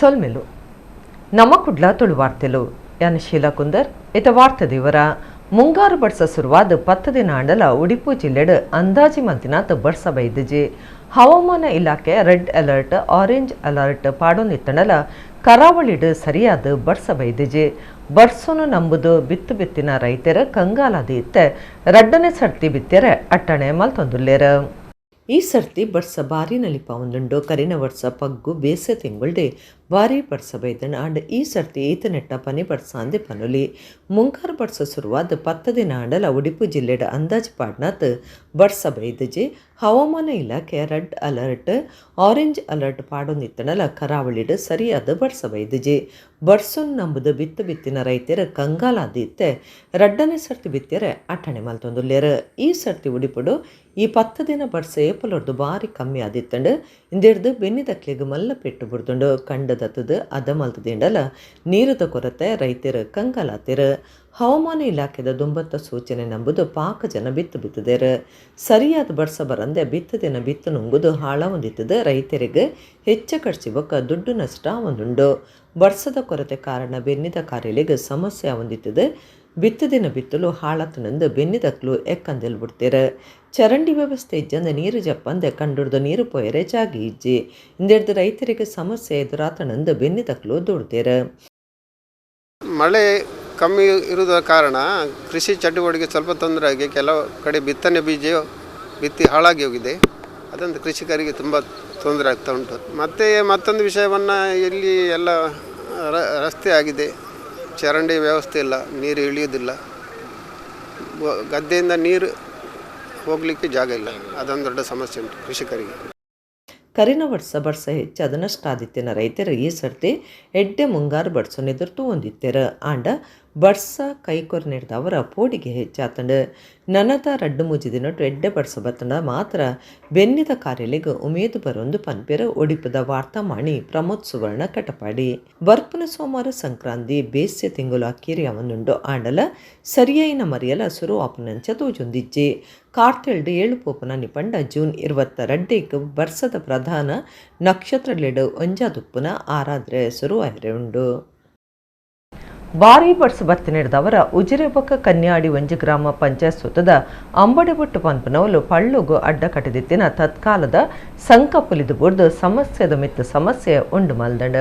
ಸೊಲ್ಮೆಲು ನಮ್ಮ ಕುಡ್ಲ ತುಳು ವಾರ್ತೆಲು ಯಾನ್ ಶೀಲಾ ಕುಂದರ್ ಇತ ವಾರ್ತೆ ದೇವರ ಮುಂಗಾರು ಬರ್ಸ ಶುರುವಾದ 10 ದಿನ ಆಂಡಲ ಉಡುಪಿ ಜಿಲ್ಲೆಡ್ ಅಂದಾಜಿ ಮಲ್ತಿನಾತ್ ಬರ್ಸ ಬೈದಿಜಿ. ಹವಾಮಾನ ಇಲಾಖೆ red alert orange alert ಪಾಡೊಂದಿತ್ತಂಡಲ ಕರಾವಳಿಡ್ ಸರಿಯಾದ ಬರ್ಸ ಬೈದಿಜಿ. ಬರ್ಸನು ನಂಬುದು ಬಿತ್ತು ಬಿತ್ತಿನ ರೈತರ ಕಂಗಾಲಾದ ಇತ್ತೆ ರಡ್ಡನೆ ಸರ್ತಿ ಬಿತ್ತೆರೆ ಅಟ್ಟಣೆ ಮಲ್ತೊಂದುಲ್ಲೆರ್. ಈ ಸರ್ತಿ ಬರ್ಸ ಬಾರಿ ನಲಿಪಾವೊಂದುಂಡು. ಕರಿನ ವರ್ಷ ಪಗ್ಗು ಬೇಸೆ ತಿಂಗಳ್ಡೆ ಬಾರಿ ಬರ್ಸ ಬೈದಣ ಆಂಡ ಈ ಸರ್ತಿ ಈತನೆಟ್ಟ ಪನಿ ಬರ್ಸ ಅಂದೆ ಪನುಲಿ. ಮುಂಗಾರು ಬರ್ಸ ಶುರುವಾದ 10 ದಿನ ಆಂಡಲ ಉಡುಪಿ ಜಿಲ್ಲೆಡ್ ಅಂದಾಜು ಪಾಡ್ನಾತ್ ಬರ್ಸ ಬೈದಿಜಿ. ಹವಾಮಾನ ಇಲಾಖೆ red alert orange alert ಪಾಡೊಂದಿತ್ತಂಡಲ ಕರಾವಳಿಡ್ ಸರಿಯಾದ ಬರ್ಸ ಬೈದಿಜಿ. ಬರ್ಸನ್ ನಂಬುದು ಬಿತ್ತು ಬಿತ್ತಿನ ರೈತರ ಕಂಗಾಲಾದ ಇತ್ತೆ ರಡ್ಡನೆ ಸರ್ತಿ ಬಿತ್ತೆರೆ ಅಟ್ಟಣೆ ಮಲ್ತೊಂದುಲ್ಲೆರ್. ಈ ಸರ್ತಿ ಉಡಿಪುಡು ಈ 10 ದಿನ ಬರ್ಸ ಏಪಲೊರ್ದು ಬಾರಿ ಕಮ್ಮಿ ಆದಿತ್ತಂಡು. ಇಂದೆಡ್ದು ಬೆನ್ನಿದಕ್ಲೆಗ್ ಮಲ್ಲ ಪೆಟ್ಟು ಬುಡ್ದುಂಡು. ಕಂಡದತ್ತದು ಅದ ಮಲ್ತದಿಂಡಲ ನೀರುದ ಕೊರತೆ ರೈತರು ಕಂಗಾಲಾತೆರ್. ಹವಾಮಾನ ಇಲಾಖೆದ ದುಂಬತ್ತ ಸೂಚನೆ ನಂಬುದು ಪಾಕ ಜನ ಬಿತ್ತು ಬಿತ್ತದೇರು. ಸರಿಯಾದ ಬರ್ಸ ಬರಂದೆ ಬಿತ್ತದಿನ ಬಿತ್ತು ನುಂಗುದು ಹಾಳ ಹೊಂದಿತ್ತದು ರೈತರಿಗೆ ಹೆಚ್ಚ ಖರ್ಚಿ ಬೊಕ್ಕ ದುಡ್ಡು ನಷ್ಟ ಒಂದುಂಡು. ಬರ್ಸದ ಕೊರತೆ ಕಾರಣ ಬೆನ್ನಿದ ಕಾರ್ಯಲಿಗೆ ಸಮಸ್ಯೆ ಹೊಂದಿತ್ತದು. ಬಿತ್ತದಿನ ಬಿತ್ತಲು ಹಾಳತನಂದು ಬೆನ್ನಿದಕ್ಲು ಎಕ್ಕಂದೆಲ್ ಬಿಡ್ತೀರ. ಚರಂಡಿ ವ್ಯವಸ್ಥೆ ಇಜ್ಜಂದ ನೀರು ಜಪ್ಪಂದೆ ಕಂಡುಡ್ದು ನೀರು ಪೋಯರೆ ಜಾಗಿ ಇಜ್ಜಿ. ಇಂದೆಡ್ದು ರೈತರಿಗೆ ಸಮಸ್ಯೆ ಎದುರಾತನಂದು ಬೆನ್ನಿದಕ್ಲು ದುಡ್ತೀರ. ಮಳೆ ಕಮ್ಮಿ ಇರುವುದ ಕಾರಣ ಕೃಷಿ ಚಟುವಟಿಕೆ ಸ್ವಲ್ಪ ತೊಂದರೆ ಆಗಿ ಕೆಲವು ಕಡೆ ಬಿತ್ತನೆ ಬೀಜ ಬಿತ್ತಿ ಹಾಳಾಗಿ ಹೋಗಿದೆ. ಅದೊಂದು ಕೃಷಿಕರಿಗೆ ತುಂಬ ತೊಂದರೆ ಆಗ್ತಾ ಉಂಟು. ಮತ್ತು ಮತ್ತೊಂದು ವಿಷಯವನ್ನು ಇಲ್ಲಿ ಎಲ್ಲ ರಸ್ತೆ ಆಗಿದೆ, ಚರಂಡಿ ವ್ಯವಸ್ಥೆ ಇಲ್ಲ, ನೀರು ಇಳಿಯುವುದಿಲ್ಲ, ಗದ್ದೆಯಿಂದ ನೀರು ಹೋಗಲಿಕ್ಕೆ ಜಾಗ ಇಲ್ಲ. ಅದೊಂದು ದೊಡ್ಡ ಸಮಸ್ಯೆ ಉಂಟು ಕೃಷಿಕರಿಗೆ. ಕರಿನ ವರ್ಷ ಬರ್ಸ ಹೆಚ್ಚಾದ ನಷ್ಟ ಆದಿತ್ತಿನ ರೈತರು ಈ ಸರ್ತಿ ಎಡ್ಡೆ ಮುಂಗಾರು ಬರ್ಸನ್ ಎದುರ್ತು ಹೊಂದಿತ್ತೆರ. ಆಂಡ ಬರ್ಸ ಕೈಕೊರ್ ನೀಡ್ದವರ ಪೋಡಿಗೆ ಹೆಚ್ಚಾತಂಡು. ನನದ ರಡ್ಡು ಮೂಜಿ ದಿನಟ್ಟು ಎಡ್ಡೆ ಬರ್ಸ ಬತ್ತಂಡ ಮಾತ್ರ ಬೆನ್ನಿದ ಕಾರ್ಯಲಿಗೆ ಉಮೇದು ಬರೊಂದು ಪನ್ಪೆರ ಒಡಿಪದ ವಾರ್ತಾಮಾಣಿ ಪ್ರಮೋದ್ ಸುವರ್ಣ ಕಟಪಾಡಿ. ಬರ್ಪನ ಸೋಮವಾರ ಸಂಕ್ರಾಂತಿ ಬೇಸ್ಯ ತಿಂಗಳು ಅಕ್ಕೀರಿ ಅವನುಂಡು. ಆಂಡಲ ಸರಿಯಾಯಿನ ಮರಿಯಲ ಸುರು ಆಪನಂಚ ತೋಜೊಂದಿಜ್ಜಿ. ಕಾರ್ತೆಲ್ಡು 7 ಪೋಪನ ನಿಪಂಡ ಜೂನ್ 22ಕ್ಕೆ ಬರ್ಸದ ಪ್ರಧಾನ ನಕ್ಷತ್ರಲೆಡು ಒಂಜಾದುಪ್ಪುನ ಆರಾದ್ರೆ ಸುರು ಆಯ್ರೆ ಉಂಡು. ಬಾರಿ ಬರ್ಸ ಬತ್ತಿ ನೀಡಿದವರ ಉಜಿರೆ ಬೊಕ್ಕ ಕನ್ಯಾಡಿ ಒಂಜಿ ಗ್ರಾಮ ಪಂಚಾಯತ್ ಸುತ್ತದ ಅಂಬಡಿಬೊಟ್ಟು ಪನ್ಪನವಲು ಪಳ್ಳುಗು ಅಡ್ಡ ಕಟ್ಟಿದಿತ್ತಿನ ತತ್ಕಾಲದ ಸಂಕ ಪುಲಿದು ಬುಡ್ದು ಸಮಸ್ಯೆದ ಮಿತ್ತ ಸಮಸ್ಯೆ ಉಂಡು ಮಲ್ದಂಡ.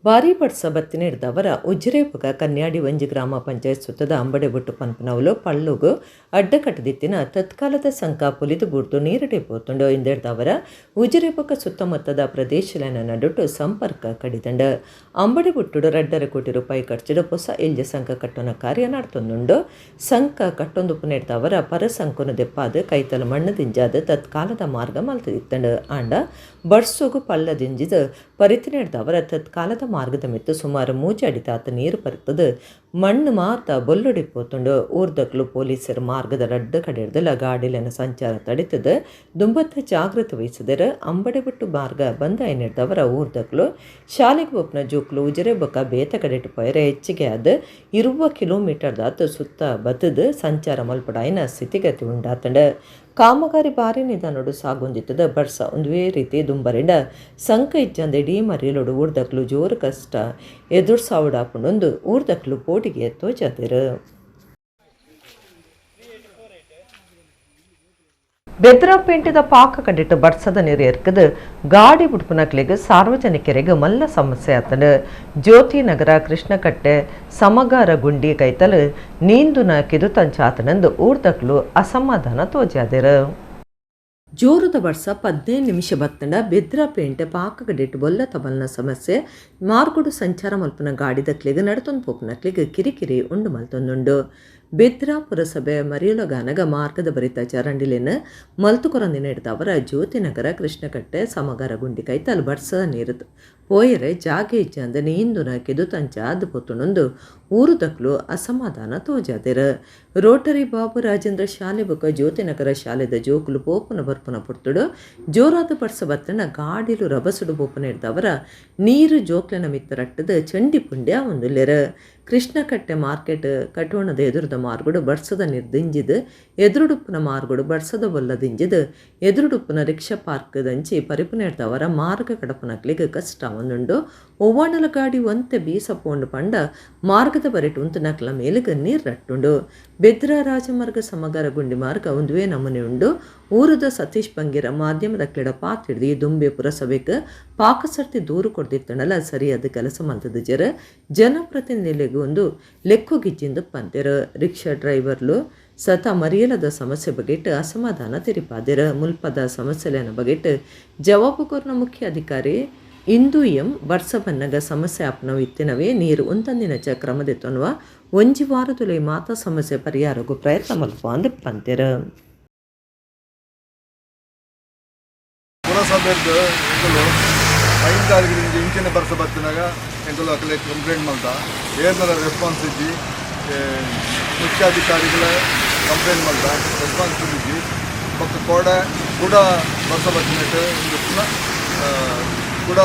ಬಾರಿ ಬರ್ಸ ಬತ್ತಿ ನೀಡಿದವರ ಉಜಿರೆ ಬೊಕ್ಕ ಕನ್ಯಾಡಿ ಒಂಜಿ ಗ್ರಾಮ ಪಂಚಾಯತ್ ಸುತ್ತದ ಅಂಬಡಿಬೊಟ್ಟು ಪನ್ಪನವಲು ಪಳ್ಳುಗು ಅಡ್ಡ ಕಟ್ಟಿದಿತ್ತಿನ ತತ್ಕಾಲದ ಸಂಕ ಪುಲಿದು ಬುಡ್ದು ನೀರಡೆ ಪೋತುಂಡು. ಇಂದೆಡ್ದವರ ಉಜಿರೆ ಬೊಕ್ಕ ಸುತ್ತಮುತ್ತದ ಪ್ರದೇಶಲನ ನಡುಟು ಸಂಪರ್ಕ ಕಡಿದಂಡ. ಅಂಬಡಿಬೊಟ್ಟುಡು 2.5 ಕೋಟಿ ರೂಪಾಯಿ ಖರ್ಚಿಡು ಹೊಸ ಎಲ್ಜ ಸಂಕ ಕಟ್ಟೋನ ಕಾರ್ಯ ನಡ್ತೊಂದುಂಡು. ಸಂಕ ಕಟ್ಟೊಂದು ಪುನೆಡ್ದವರ ಪರಸಂಕುನು ದೆಪ್ಪಾದ ಕೈತಲ ಮಣ್ಣು ದಿಂಜಾದ ತತ್ಕಾಲದ ಮಾರ್ಗ ಮಲ್ತದಿತ್ತಂಡು. ಆಂಡ ಬರ್ಸೋಗು ಪಳ್ಳ ದಿಂಜಿದ ಪರಿತಿನೆಡ್ದವರ ತತ್ಕಾಲದ ಮಾರ್ಗದ ಮಿತ್ತು ಸುಮಾರು 3 ಅಡಿ ತಾತ ನೀರು ಪರ್ತದು ಮಣ್ಣು ಮಾತ ಬೊಲ್ಲುಡಿ ಪೋತುಂಡು. ಊರ್ದಕ್ಲು ಪೊಲೀಸರು ಮಾರ್ಗದ ರಡ್ಡು ಕಡೆಡ್ದಲ ಗಾಡಿಲನ ಸಂಚಾರ ತಡಿತದ ದುಂಬತ್ತ ಜಾಗೃತಿ ವಹಿಸಿದರೆ. ಅಂಬಡಿಬೊಟ್ಟು ಮಾರ್ಗ ಬಂದ ಎನ್ನೆಡ್ದವರ ಊರ್ದಕ್ಲು ಶಾಲೆಗೆ ಒಪ್ಪನ ಜೋಕ್ಲು ಉಜಿರೆ ಬೊಕ್ಕ ಬೇತ ಕಡೆಟು ಪೋಯರೆ ಹೆಚ್ಚಿಗೆ ಆದ 20 ಕಿಲೋಮೀಟರ್ ದಾತು ಸುತ್ತ ಬತ್ತದ ಸಂಚಾರ ಮಲ್ಪಡಾಯಿನ ಸ್ಥಿತಿಗತಿ ಉಂಡಾತಂಡ. ಕಾಮಗಾರಿ ಬಾರಿ ನಿಧಾನೋಡು ಸಾಗೊಂದಿತ್ತದ. ಬರ್ಸ ಒಂದುವೇ ರೀತಿ ದುಂಬರಿಂಡ ಸಂಕ ಇಜ್ಜಂದೆ ಇಡೀ ಮರಿಯಲೋಡು ಊರ್ದಕ್ಲು ಜೋರು ಕಷ್ಟ ಎದುರ್ಸಾವುಡಾಪುಂಡೊಂದು ಊರ್ದಕ್ಲು ಪೋಟಿಗೆ ತೋಜಾದಿರು. ಬೆದ್ರ ಪೇಂಟೆದ ಪಾಕ ಕಡಿಟ್ಟು ಬರ್ಸದ ನೀರು ಎರ್ಕದು ಗಾಡಿ ಬುಡ್ಪುನಕ್ಲೆಗ್ ಸಾರ್ವಜನಿಕರಿಗೆ ಮಲ್ಲ ಸಮಸ್ಯೆ ಆತಂಡು. ಜ್ಯೋತಿ ನಗರ ಕೃಷ್ಣಕಟ್ಟೆ ಸಮಗಾರ ಗುಂಡಿ ಕೈತಲು ನೀಂದುನ ಕಿದುತಂಚಾತನಂದು ಊರ್ದಕ್ಲು ಅಸಮಾಧಾನ ತೋಜಾದಿರು. ಜೋರದ ವರ್ಷ 15 ನಿಮಿಷ ಬತ್ತಂಡ ಬೆದ್ರ ಪೇಂಟೆ ಪಾಕ ಕಡಿಟ್ಟು ಬೊಲ್ಲ ತಬಲ್ನ ಸಮಸ್ಯೆ ಮಾರ್ಗುಡು ಸಂಚಾರ ಮಲ್ಪುನ ಗಾಡಿದಕ್ಲೆಗ್ ನಡತೊಂದು ಪೋಪುನಕ್ಲೆಗ್ ಕಿರಿಕಿರಿ ಉಂಡು ಮಲ್ತೊಂದುಂಡು. ಬೆದ್ರ ಪುರಸಭೆ ಮರಿಯಲಗಾನಗ ಮಾರ್ಗದ ಬರಿತ ಚರಂಡಿಲೇನ ಮಲ್ತುಕೊರಂದಿನ ಹಿಡ್ದವರ ಜ್ಯೋತಿನಗರ ಕೃಷ್ಣಕಟ್ಟೆ ಸಮಗಾರ ಗುಂಡಿ ಕೈತಲ್ ಬರ್ಸ ನೀರು ಪೋಯರೆ ಜಾಗೆ ಇಜ್ಜಂದ ನೀಂದುನ ಕೆದು ತಂಚ ಅದ್ ಪೊತ್ತುನೊಂದು ಊರುದಕ್ಲು ಅಸಮಾಧಾನ ತೋಜಾದಿರು. Rotary Babu Rajendra ಶಾಲೆ ಬೊಕ ಜ್ಯೋತಿನಗರ ಶಾಲೆದ ಜೋಕುಲು ಪೋಪುನ ಬರ್ಪುನ ಪೊರ್ತುಡು ಜೋರಾದ ಬರ್ಸ ಬತ್ತನ ಗಾಡಿಲು ರಭಸಡು ಪೋಪುನ ಇರ್ದವರ ನೀರು ಜೋಕ್ಲೆನ ಮಿತ್ತರಟ್ಟದ ಚಂಡಿ ಪುಂಡ್ಯ ಒಂದುಲ್ಲೆರ್. ಕೃಷ್ಣಕಟ್ಟೆ ಮಾರ್ಕೆಟ್ ಕಟೋಣದ ಎದುರುದ ಮಾರ್ಗಡು ಬರ್ಸದ ನಿರ್ದಿಂಜಿದ್ ಎದುರುಡುಪ್ಪುನ ಮಾರ್ಗಡು ಬರ್ಸದ ಬೊಲ್ಲದಿಂಜಿದ್ ಎದುರುಡುಪ್ಪುನ ರಿಕ್ಷಾ ಪಾರ್ಕ್ ದಂಚಿ ಪರಿಪುನೆರ್ದವರ ಮಾರ್ಗ ಕಡಪುನಕ್ಲೆಗ್ ಕಷ್ಟ ಒಂದುಂಡು. ಒವ್ವಾಂಡಲ ಗಾಡಿ ಒಂತೆ ಬೀಸ ಪೋಂಡು ಪಂಡ ಮಾರ್ಗದ ಬರಿಟ್ ಉಂತುನಕ್ಲ ಮೇಲುಗ್ ನೀರ್ ರಟ್ಟುಂಡು. ಬೆದ್ರ ರಾಜಮಾರ್ಗ ಸಮಗಾರ ಗುಂಡಿ ಮಾರ್ಗ ಉಂದುವೇ ನಮೂನೆ ಉಂಡು. ಊರುದ ಸತೀಶ್ ಬಂಗೇರ ಮಾಧ್ಯಮದಕ್ಲೆಡ ಪಾತೆರ್ದ್ ಈ ದುಂಬೆ ಪುರಸಭೆಕ್ ಪಾಕಸರ್ತಿ ದೂರು ಕೊರ್ದಿತ್ತಂಡಲ ಸರಿಯಾದ ಕೆಲಸ ಮಲ್ತುದಿಜೆರ್. ಜನಪ್ರತಿನಿಧಿಲೆಗ್ ಒಂದು ಲೆಕ್ಕೊಗಿಜ್ಜಿಂದು ಪಂತೆರ್. ರಿಕ್ಷಾ ಡ್ರೈವರ್ಲು ಸತ ಮರಿಯಲದ ಸಮಸ್ಯೆ ಬಗೆಟ್ ಅಸಮಾಧಾನ ತೆರಿಪಾದೆರ್. ಮುಲ್ಪದ ಸಮಸ್ಯೆಲೆನ ಬಗೆಟ್ ಜವಾಬು ಕೊರ್ನ ಮುಖ್ಯ ಅಧಿಕಾರಿ ಇಂದು ಎಂ ಬರ್ಸ ಬನ್ನಗ ಸಮಸ್ಯೆ ಆಪನವು ಇತ್ತಿನವೇ ನೀರು ಉಂತಂದಿನಚ ಕ್ರಮ ದೆತೊನುವ ಒಂಜಿ ವಾರದೊಲೈ ಮಾತಾ ಸಮಸ್ಯೆ ಪರಿಹಾರಕ್ಕೂ ಪ್ರಯತ್ನ ಮಲ್ಪುವ ಅಂದ್ ಪಂತೆರ್. ಪುರಸಭೆರ್ದ್ ಎಂಕುಲು 5 ತಾರೀಕಿನಿಂದ ಇಂಚಿನ ಬರ್ಸ ಬತ್ತಿನಾಗ ಎಂಕುಲು ಅಕಲೆ ಕಂಪ್ಲೇಂಟ್ ಮಲ್ತ ಏರ್ನಲ ರೆಸ್ಪಾನ್ಸ್ ಇಜ್ಜಿ. ಮುಖ್ಯಾಧಿಕಾರಿಗಳ ಕಂಪ್ಲೇಂಟ್ ಮಲ್ತ ರೆಸ್ಪಾನ್ಸ್ ಇಜ್ಜಿ. ಬೊಕ್ಕ ಕೋಡ ಕೂಡ ಬರ್ಸ ಬತ್ತಿನಟ್ಟು ಒಂದು ಪುನಃ ಕೂಡ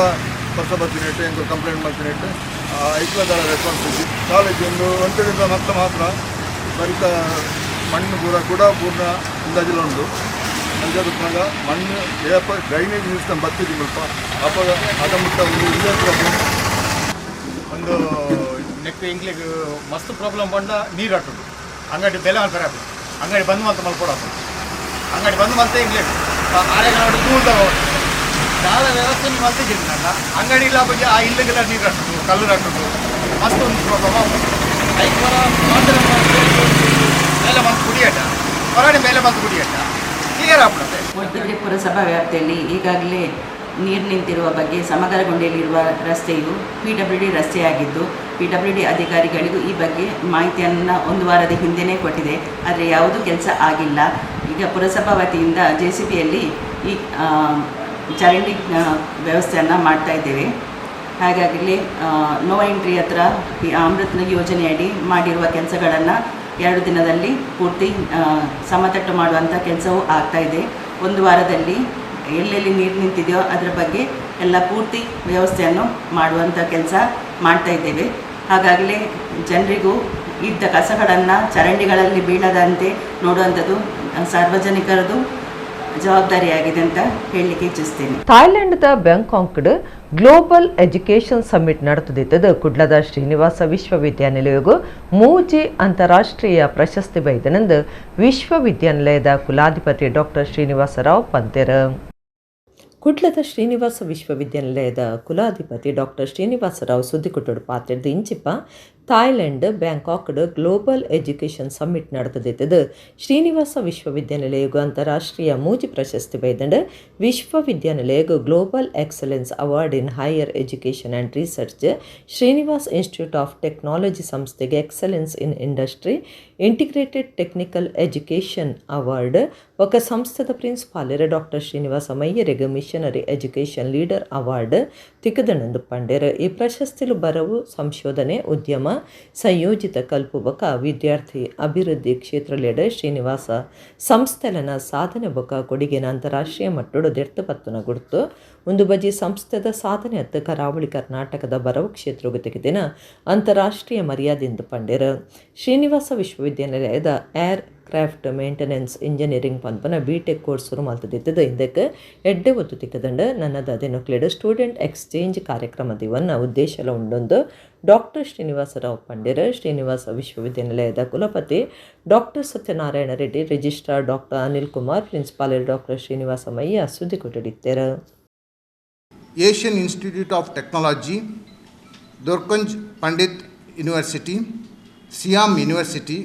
ಬರ್ಸ ಬತ್ತಿನಟ್ಟು ಎಂಕುಲು ಕಂಪ್ಲೇಂಟ್ ಮಲ್ತಿನಟ್ಟು ಐಕ್ಲದ ರೆಸ್ಪಾನ್ಸ್ ಇಜ್ಜಿ. ಕಾಲೇಜ್ ಒಂದು ಒಂಟದಿಂದ ಮತ್ತೆ ಮಾತ್ರ ಬರಿತ ಮಣ್ಣು ಪೂರ ಕೂಡ ಪೂರ್ಣ ಅಂದಾಜಿಲ ಉಂಡು. ಅಂಚಾದ ಮಣ್ಣು ಏಪ ಡ್ರೈನೇಜ್ ಸಿಸ್ಟಮ್ ಬತ್ತಿದ್ದು ಮುಲ್ಪ ಅಪಗ ಅದ ಮುಟ್ಟ ಒಂದು ಇಲ್ಲೇ ಪ್ರಾಬ್ಲಮ್ ಒಂದು ನೆಕ್ ಎಂಕ್ಲೆಗ್ ಮಸ್ತ್ ಪ್ರಾಬ್ಲಮ್ ಪಂಡ ನೀರು ಅಟ್ಟುಂಡು. ಅಂಗಡಿ ಬೆಲೆ ಮಲ್ಪರೆ ಆಪುಂಡು. ಅಂಗಡಿ ಬಂದ್ ಮಲ್ತ ಮಲ್ಪೊಡು ಆಪುಂಡು. ಅಂಗಡಿ ಬಂದ್ ಮಲ್ತೆ ಎಂಕ್ಲೆಗ್ ಆರೆಗ್ ತೂಳ್ದ ದಾದ ವ್ಯವಸ್ಥೆ ಮಲ್ತಿಜಿಂಡ ಅಂಗಡಿ ಇಲ್ಲ ಬಗ್ಗೆ ಆ ಇಲ್ಲಿಗೆಲ್ಲ ನೀರು ಅಟ್ಟುಂಡು, ಕಲ್ಲು ಅಟ್ಟುಂಡು, ಮಸ್ತ್ ಒಂದು ಪ್ರಾಬ್ಲಮ್ ಆಪುಂಡು. ಐಕ್ ಹೊರ ಮಾತ್ರ ಮೇಲೆ ಮಲ್ತ್ ಕುಡಿಯಟ ಹೊರಗಡೆ ಮೇಲೆ ಮಲ್ತ್ ಕುಡಿಯಟ ಕ್ಲಿಯರ್ ಆಪುಂಡು. ಮೂಡುಬಿದಿರೆ ಪುರಸಭಾ ವ್ಯಾಪ್ತಿಯಲ್ಲಿ ಈಗಾಗಲೇ ನೀರು ನಿಂತಿರುವ ಬಗ್ಗೆ ಸಮಗರಗೊಂಡಿಯಲ್ಲಿರುವ ರಸ್ತೆಯು PWD ರಸ್ತೆಯಾಗಿದ್ದು PWD ಅಧಿಕಾರಿಗಳಿಗೂ ಈ ಬಗ್ಗೆ ಮಾಹಿತಿಯನ್ನು ಒಂದು ವಾರದ ಹಿಂದೆಯೇ ಕೊಟ್ಟಿದೆ. ಆದರೆ ಯಾವುದೂ ಕೆಲಸ ಆಗಿಲ್ಲ. ಈಗ ಪುರಸಭಾ ವತಿಯಿಂದ JCBಯಲ್ಲಿ ಈ ಚರಂಡಿ ವ್ಯವಸ್ಥೆಯನ್ನು ಮಾಡ್ತಾ ಇದ್ದೇವೆ. ಹಾಗಾಗಿ ನೋ ಎಂಟ್ರಿ ಹತ್ರ ಈ ಅಮೃತ್ ಯೋಜನೆಯಡಿ ಮಾಡಿರುವ ಕೆಲಸಗಳನ್ನು 2 ದಿನದಲ್ಲಿ ಪೂರ್ತಿ ಸಮತಟ್ಟು ಮಾಡುವಂಥ ಕೆಲಸವೂ ಆಗ್ತಾಯಿದೆ. ಒಂದು ವಾರದಲ್ಲಿ ಎಲ್ಲೆಲ್ಲಿ ನೀರು ನಿಂತಿದೆಯೋ ಅದರ ಬಗ್ಗೆ ಎಲ್ಲ ಪೂರ್ತಿ ವ್ಯವಸ್ಥೆಯನ್ನು ಮಾಡುವಂಥ ಕೆಲಸ ಮಾಡ್ತಾಯಿದ್ದೇವೆ. ಹಾಗಾಗಲೇ ಜನರಿಗೂ ಇದ್ದ ಕಸಗಳನ್ನು ಚರಂಡಿಗಳಲ್ಲಿ ಬೀಳದಂತೆ ನೋಡುವಂಥದ್ದು ಸಾರ್ವಜನಿಕರದು ಜವಾಬ್ದಾರಿಯಾಗಿದೆ ಅಂತ ಹೇಳಲಿಕ್ಕೆ ಇಚ್ಛಿಸ್ತೇನೆ. ಥಾಯ್ಲೆಂಡ್ದ ಬ್ಯಾಂಕಾಕ್ಡ್ global education summit ನಡೆದುದಿದ್ದದು ಕುಡ್ಲದ ಶ್ರೀನಿವಾಸ ವಿಶ್ವವಿದ್ಯಾನಿಲಯಗೂ ಮೂಜಿ ಅಂತಾರಾಷ್ಟ್ರೀಯ ಪ್ರಶಸ್ತಿ ಬೈದನೆಂದು ವಿಶ್ವವಿದ್ಯಾನಿಲಯದ ಕುಲಾಧಿಪತಿ ಡಾಕ್ಟರ್ ಶ್ರೀನಿವಾಸರಾವ್ ಪಂತೆರ್. ಕುಡ್ಲದ ಶ್ರೀನಿವಾಸ ವಿಶ್ವವಿದ್ಯಾನಿಲಯದ ಕುಲಾಧಿಪತಿ ಡಾಕ್ಟರ್ ಶ್ರೀನಿವಾಸರಾವ್ ಸುದ್ದಿಕೊಟ್ಟಡು ಪಾತ್ರೆದ ಇಂಚಿಪ ಥಾಯ್ಲೆಂಡ್ ಬ್ಯಾಂಕಾಕ್ಡ್ global education summit ನಡೆದಿದ್ದದು ಶ್ರೀನಿವಾಸ ವಿಶ್ವವಿದ್ಯಾನಿಲಯಗೂ ಅಂತಾರಾಷ್ಟ್ರೀಯ ಮೂಜಿ ಪ್ರಶಸ್ತಿ ಬೈದಂಡು ವಿಶ್ವವಿದ್ಯಾನಿಲಯಗೂ global excellence award in higher education and research, Srinivas institute of technology ಸಂಸ್ಥೆಗೆ excellence in industry integrated technical education award, ఒక ಸಂಸ್ಥೆದ ಪ್ರಿನ್ಸಿಪಾಲರ್ ಡಾಕ್ಟರ್ ಶ್ರೀನಿವಾಸ ಮಯ್ಯರಿಗೆ missionary education leader award ತಿಕ್ಕದಣಂದು ಪಂಡೆರ್. ಈ ಪ್ರಶಸ್ತಿಲು ಬರವು, ಸಂಶೋಧನೆ, ಉದ್ಯಮ ಸಂಯೋಜಿತ ಕಲ್ಪು ಬೊಕ ವಿದ್ಯಾರ್ಥಿ ಅಭಿವೃದ್ಧಿ ಕ್ಷೇತ್ರಲೆಡ್ ಶ್ರೀನಿವಾಸ ಸಂಸ್ಥೆಲನ ಸಾಧನೆ ಬೊಕ ಕೊಡುಗೆನ ಅಂತಾರಾಷ್ಟ್ರೀಯ ಮಟ್ಟಡು ದೆರ್ತ ಪತ್ತುನ ಗುರ್ತು. ಒಂದು ಬಜಿ ಸಂಸ್ಥೆದ ಸಾಧನೆ ಅತ್ತ ಕರಾವಳಿ ಕರ್ನಾಟಕದ ಬರವು ಕ್ಷೇತ್ರಗ್ ತೆಗೆದಿನ ಅಂತಾರಾಷ್ಟ್ರೀಯ ಮರ್ಯಾದೆಂದು ಪಂಡೆರ್. ಶ್ರೀನಿವಾಸ ವಿಶ್ವವಿದ್ಯಾನಿಲಯದ air craft maintenance engineering ಪನ್ಪುನ BTech course ಶುರು ಮಲ್ತುದಿತ್ತುದು ಇಂದಕ್ಕೆ ಎಡ್ಡೆ ಒತ್ತು ತಿಕ್ಕದಂಡ ನನ್ನದ ದಿನಕ್ಲೆಡ್ ಸ್ಟೂಡೆಂಟ್ ಎಕ್ಸ್ಚೇಂಜ್ ಕಾರ್ಯಕ್ರಮ ದಿವನ್ನ ಉದ್ದೇಶಲ ಉಂಡೊಂದು ಡಾಕ್ಟರ್ ಶ್ರೀನಿವಾಸರಾವ್ ಪಂಡೆರ್. ಶ್ರೀನಿವಾಸ ವಿಶ್ವವಿದ್ಯಾನಿಲಯದ ಕುಲಪತಿ doctor Satyanarayana Reddy, registrar doctor Anil Kumar, principal doctor Srinivasa Mayya ಸುದ್ದಿ ಕೊಟ್ಟಿದ್ದಾರೆ. Asian Institute of Technology, Durganj Pandit University, Siam University,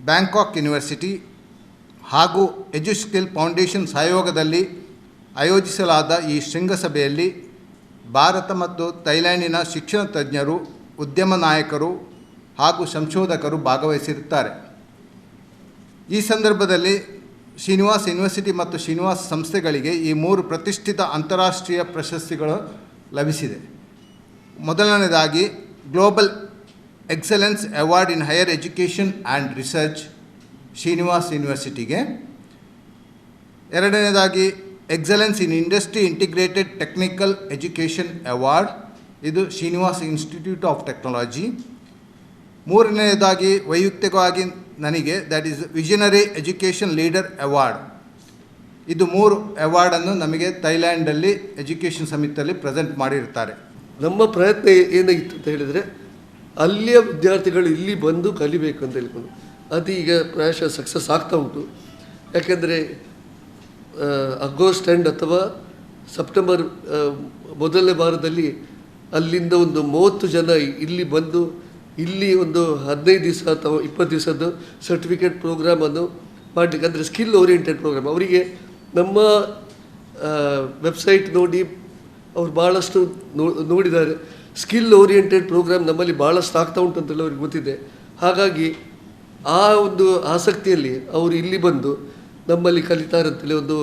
Bangkok University ಹಾಗೂ ಎಜುಸ್ಕಿಲ್ ಫೌಂಡೇಶನ್ ಸಹಯೋಗದಲ್ಲಿ ಆಯೋಜಿಸಲಾದ ಈ ಶೃಂಗಸಭೆಯಲ್ಲಿ ಭಾರತ ಮತ್ತು ಥೈಲ್ಯಾಂಡಿನ ಶಿಕ್ಷಣ ತಜ್ಞರು, ಉದ್ಯಮ ನಾಯಕರು ಹಾಗೂ ಸಂಶೋಧಕರು ಭಾಗವಹಿಸಿರುತ್ತಾರೆ. ಈ ಸಂದರ್ಭದಲ್ಲಿ ಶ್ರೀನಿವಾಸ್ ಯೂನಿವರ್ಸಿಟಿ ಮತ್ತು ಶ್ರೀನಿವಾಸ್ ಸಂಸ್ಥೆಗಳಿಗೆ ಈ 3 ಪ್ರತಿಷ್ಠಿತ ಅಂತಾರಾಷ್ಟ್ರೀಯ ಪ್ರಶಸ್ತಿಗಳು ಲಭಿಸಿದೆ. ಮೊದಲನೇದಾಗಿ global Excellence award in higher education and research Srinivas ಯೂನಿವರ್ಸಿಟಿಗೆ, ಎರಡನೇದಾಗಿ excellence in industry integrated technical education award, ಇದು ಶ್ರೀನಿವಾಸ್ institute of technology. ಮೂರನೆಯದಾಗಿ ವೈಯಕ್ತಿಕವಾಗಿ ನನಗೆ that is visionary education leader award. ಇದು 3 ಅವಾರ್ಡನ್ನು ನಮಗೆ ಥೈಲ್ಯಾಂಡಲ್ಲಿ ಎಜುಕೇಷನ್ ಸಮಿತಿಯಲ್ಲಿ ಪ್ರೆಸೆಂಟ್ ಮಾಡಿರ್ತಾರೆ. ನಮ್ಮ ಪ್ರಯತ್ನ ಏನಾಗಿತ್ತು ಅಂತ ಹೇಳಿದರೆ ಅಲ್ಲಿಯ ವಿದ್ಯಾರ್ಥಿಗಳು ಇಲ್ಲಿ ಬಂದು ಕಲಿಬೇಕು ಅಂತ ಹೇಳಿಕೊಂಡು ಅದು ಈಗ ಪ್ರಾಯಶಃ ಸಕ್ಸಸ್ ಆಗ್ತಾ ಉಂಟು. ಯಾಕೆಂದರೆ ಆಗಸ್ಟ್ ಎಂಡ್ ಅಥವಾ ಸೆಪ್ಟೆಂಬರ್ ಮೊದಲನೇ ವಾರದಲ್ಲಿ ಅಲ್ಲಿಂದ ಒಂದು 30 ಜನ ಇಲ್ಲಿ ಬಂದು ಇಲ್ಲಿ ಒಂದು 15 ದಿವಸ ಅಥವಾ 20 ದಿವಸದ್ದು ಸರ್ಟಿಫಿಕೇಟ್ ಪ್ರೋಗ್ರಾಮನ್ನು ಮಾಡಲಿಕ್ಕೆ, ಅಂದರೆ skill oriented program. ಅವರಿಗೆ ನಮ್ಮ ವೆಬ್ಸೈಟ್ ನೋಡಿ ಅವರು ಭಾಳಷ್ಟು ನೋಡಿದ್ದಾರೆ. Skill oriented program ನಮ್ಮಲ್ಲಿ ಭಾಳಷ್ಟು ಆಗ್ತಾ ಉಂಟು ಅಂತೇಳಿ ಅವ್ರಿಗೆ ಗೊತ್ತಿದೆ. ಹಾಗಾಗಿ ಆ ಒಂದು ಆಸಕ್ತಿಯಲ್ಲಿ ಅವರು ಇಲ್ಲಿ ಬಂದು ನಮ್ಮಲ್ಲಿ ಕಲಿತಾರೆ ಅಂತೇಳಿ ಒಂದು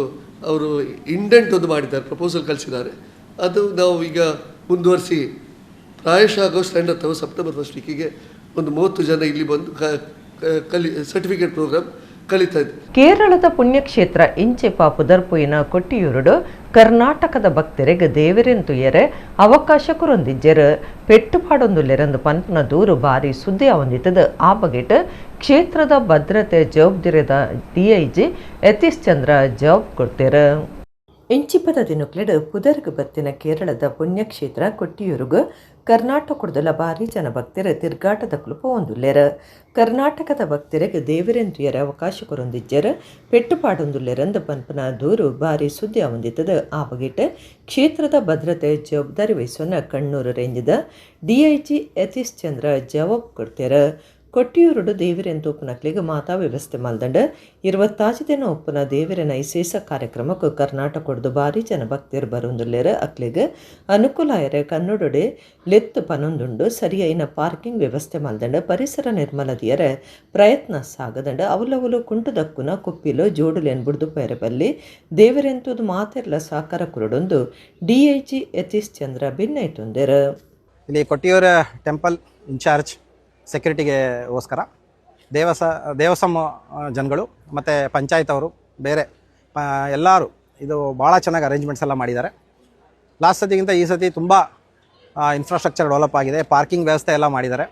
ಅವರು ಇಂಡೆಂಟ್ ಒಂದು ಮಾಡಿದ್ದಾರೆ, ಪ್ರಪೋಸಲ್ ಕಳಿಸಿದ್ದಾರೆ. ಅದು ನಾವು ಈಗ ಮುಂದುವರಿಸಿ ಪ್ರಾಯಶಃ ಆಗಸ್ಟ್ ಎಂಡ್ ಅಥವಾ ಸೆಪ್ಟೆಂಬರ್ ಫಸ್ಟ್ ವೀಕಿಗೆ ಒಂದು 30 ಜನ ಇಲ್ಲಿ ಬಂದು ಸರ್ಟಿಫಿಕೇಟ್ ಪ್ರೋಗ್ರಾಮ್ ಕಲಿತಾ ಇದ್ದಾರೆ. ಕೇರಳದ ಪುಣ್ಯಕ್ಷೇತ್ರ ಇಂಚೆಪ ಪುದರ್ಪುಯಿನ ಕೊಟ್ಟಿಯೂರುಡು ಕರ್ನಾಟಕದ ಭಕ್ತರಿಗೆ ದೇವರೆಂತುಯರೆ ಅವಕಾಶ ಕುರೊಂದಿಜ್ಜೆರು ಪೆಟ್ಟುಪಾಡೊಂದುಲ್ಲೆರಂದು ಪನ್ಪುನ ದೂರು ಬಾರಿ ಸುದ್ದಿ ಅವಂದಿತ್ತದ. ಆ ಬಗೆಟ್ ಕ್ಷೇತ್ರದ ಭದ್ರತೆ ಜವಾಬ್ದಾರಿದ ಡಿಐಜಿ ಯತೀಶ್ ಚಂದ್ರ ಜವಾಬ್ ಕೊಡ್ತೇರು. ಇಂಚಿಪದ ದಿನಕ್ಲೆಡ್ ಪುದರ್ಗ್ ಬತ್ತಿನ ಕೇರಳದ ಪುಣ್ಯಕ್ಷೇತ್ರ ಕೊಟ್ಟಿಯೂರುಗು ಕರ್ನಾಟಕದಲ್ಲ ಭಾರಿ ಜನ ಭಕ್ತರ ತಿರ್ಗಾಟದ ಪೋವೊಂದುಲ್ಲೆರ್. ಕರ್ನಾಟಕದ ಭಕ್ತರಿಗೆ ದೇವರೆಂತುಯರ ಅವಕಾಶ ಕೊರೊಂದಿಜ್ಜೆರ್ ಪೆಟ್ಟುಪಾಡೊಂದುಲ್ಲೆರಂದು ಪನ್ಪುನ ದೂರು ಭಾರಿ ಸುದ್ದಿ ಅವಂದಿತ್ತದ. ಆ ಬಗೆಟ್ ಕ್ಷೇತ್ರದ ಭದ್ರತೆ ಜವಾಬ್ದಾರಿ ವಹಿಸುವನ್ನ ಕಣ್ಣೂರು ರೇಂಜದ ಡಿಐಜಿ ಯತೀಶ್ ಚಂದ್ರ ಜವಾಬ್ ಕೊಡ್ತೇರು. ಕೊಟ್ಟಿಯೂರುಡು ದೇವಿರೆನ್ ತೂಪುನಕ್ಲೆಗ್ ಮಾತಾ ವ್ಯವಸ್ಥೆ ಮಲ್ದಂಡ್ 25 ದಿನ ಒಪ್ಪುನ ದೇವಿರನ ಇಸೇಸ ಕಾರ್ಯಕ್ರಮಕ್ಕೆ ಕರ್ನಾಟಕಡ್ದು ಭಾರಿ ಜನ ಭಕ್ತರು ಬರುಂದುಲ್ಲೆರ್. ಅಕ್ಲೆಗ್ ಅನುಕೂಲ ಆಯರೆ ಕನ್ನಡೊಡೆ ಲೆತ್ತು ಪನೊಂದುಂಡು. ಸರಿಯಾಯಿನ ಪಾರ್ಕಿಂಗ್ ವ್ಯವಸ್ಥೆ ಮಲ್ದಂಡ್ ಪರಿಸರ ನಿರ್ಮಲದಿಯರೆ ಪ್ರಯತ್ನ ಸಾಗದಂಡ್ ಅವಲವಲು ಕುಂಟುದಕ್ಕುನ ಕುಪ್ಪಿಲು ಜೋಡುಲೆನ್ ಬುಡ್ದು ಪೇರೆ ಬಲ್ಲಿ ದೇವಿರೆಂತೂದು ಮಾತೆರ್ಲ ಸಾಕಾರ ಕುರುಡೊಂದು ಡಿಐಜಿ ಯತೀಶ್ ಚಂದ್ರ ಭಿನ್ನೈತೊಂದೆರ್. ಇಲ್ಲಿ ಕೊಟ್ಟಿಯೂರು ಟೆಂಪಲ್ ಇನ್ಚಾರ್ಜ್ ಸೆಕ್ಯೂರಿಟಿಗೆಗೋಸ್ಕರ ದೇವಸ್ಥಾನ ಜನಗಳು ಮತ್ತು ಪಂಚಾಯತ್ ಅವರು ಬೇರೆ ಎಲ್ಲರೂ ಇದು ಭಾಳ ಚೆನ್ನಾಗಿ ಅರೇಂಜ್ಮೆಂಟ್ಸ್ ಎಲ್ಲ ಮಾಡಿದ್ದಾರೆ. ಲಾಸ್ಟ್ ಸತಿಗಿಂತ ಈ ಸತಿ ತುಂಬ ಇನ್ಫ್ರಾಸ್ಟ್ರಕ್ಚರ್ ಡೆವಲಪ್ ಆಗಿದೆ, ಪಾರ್ಕಿಂಗ್ ವ್ಯವಸ್ಥೆ ಎಲ್ಲ ಮಾಡಿದ್ದಾರೆ.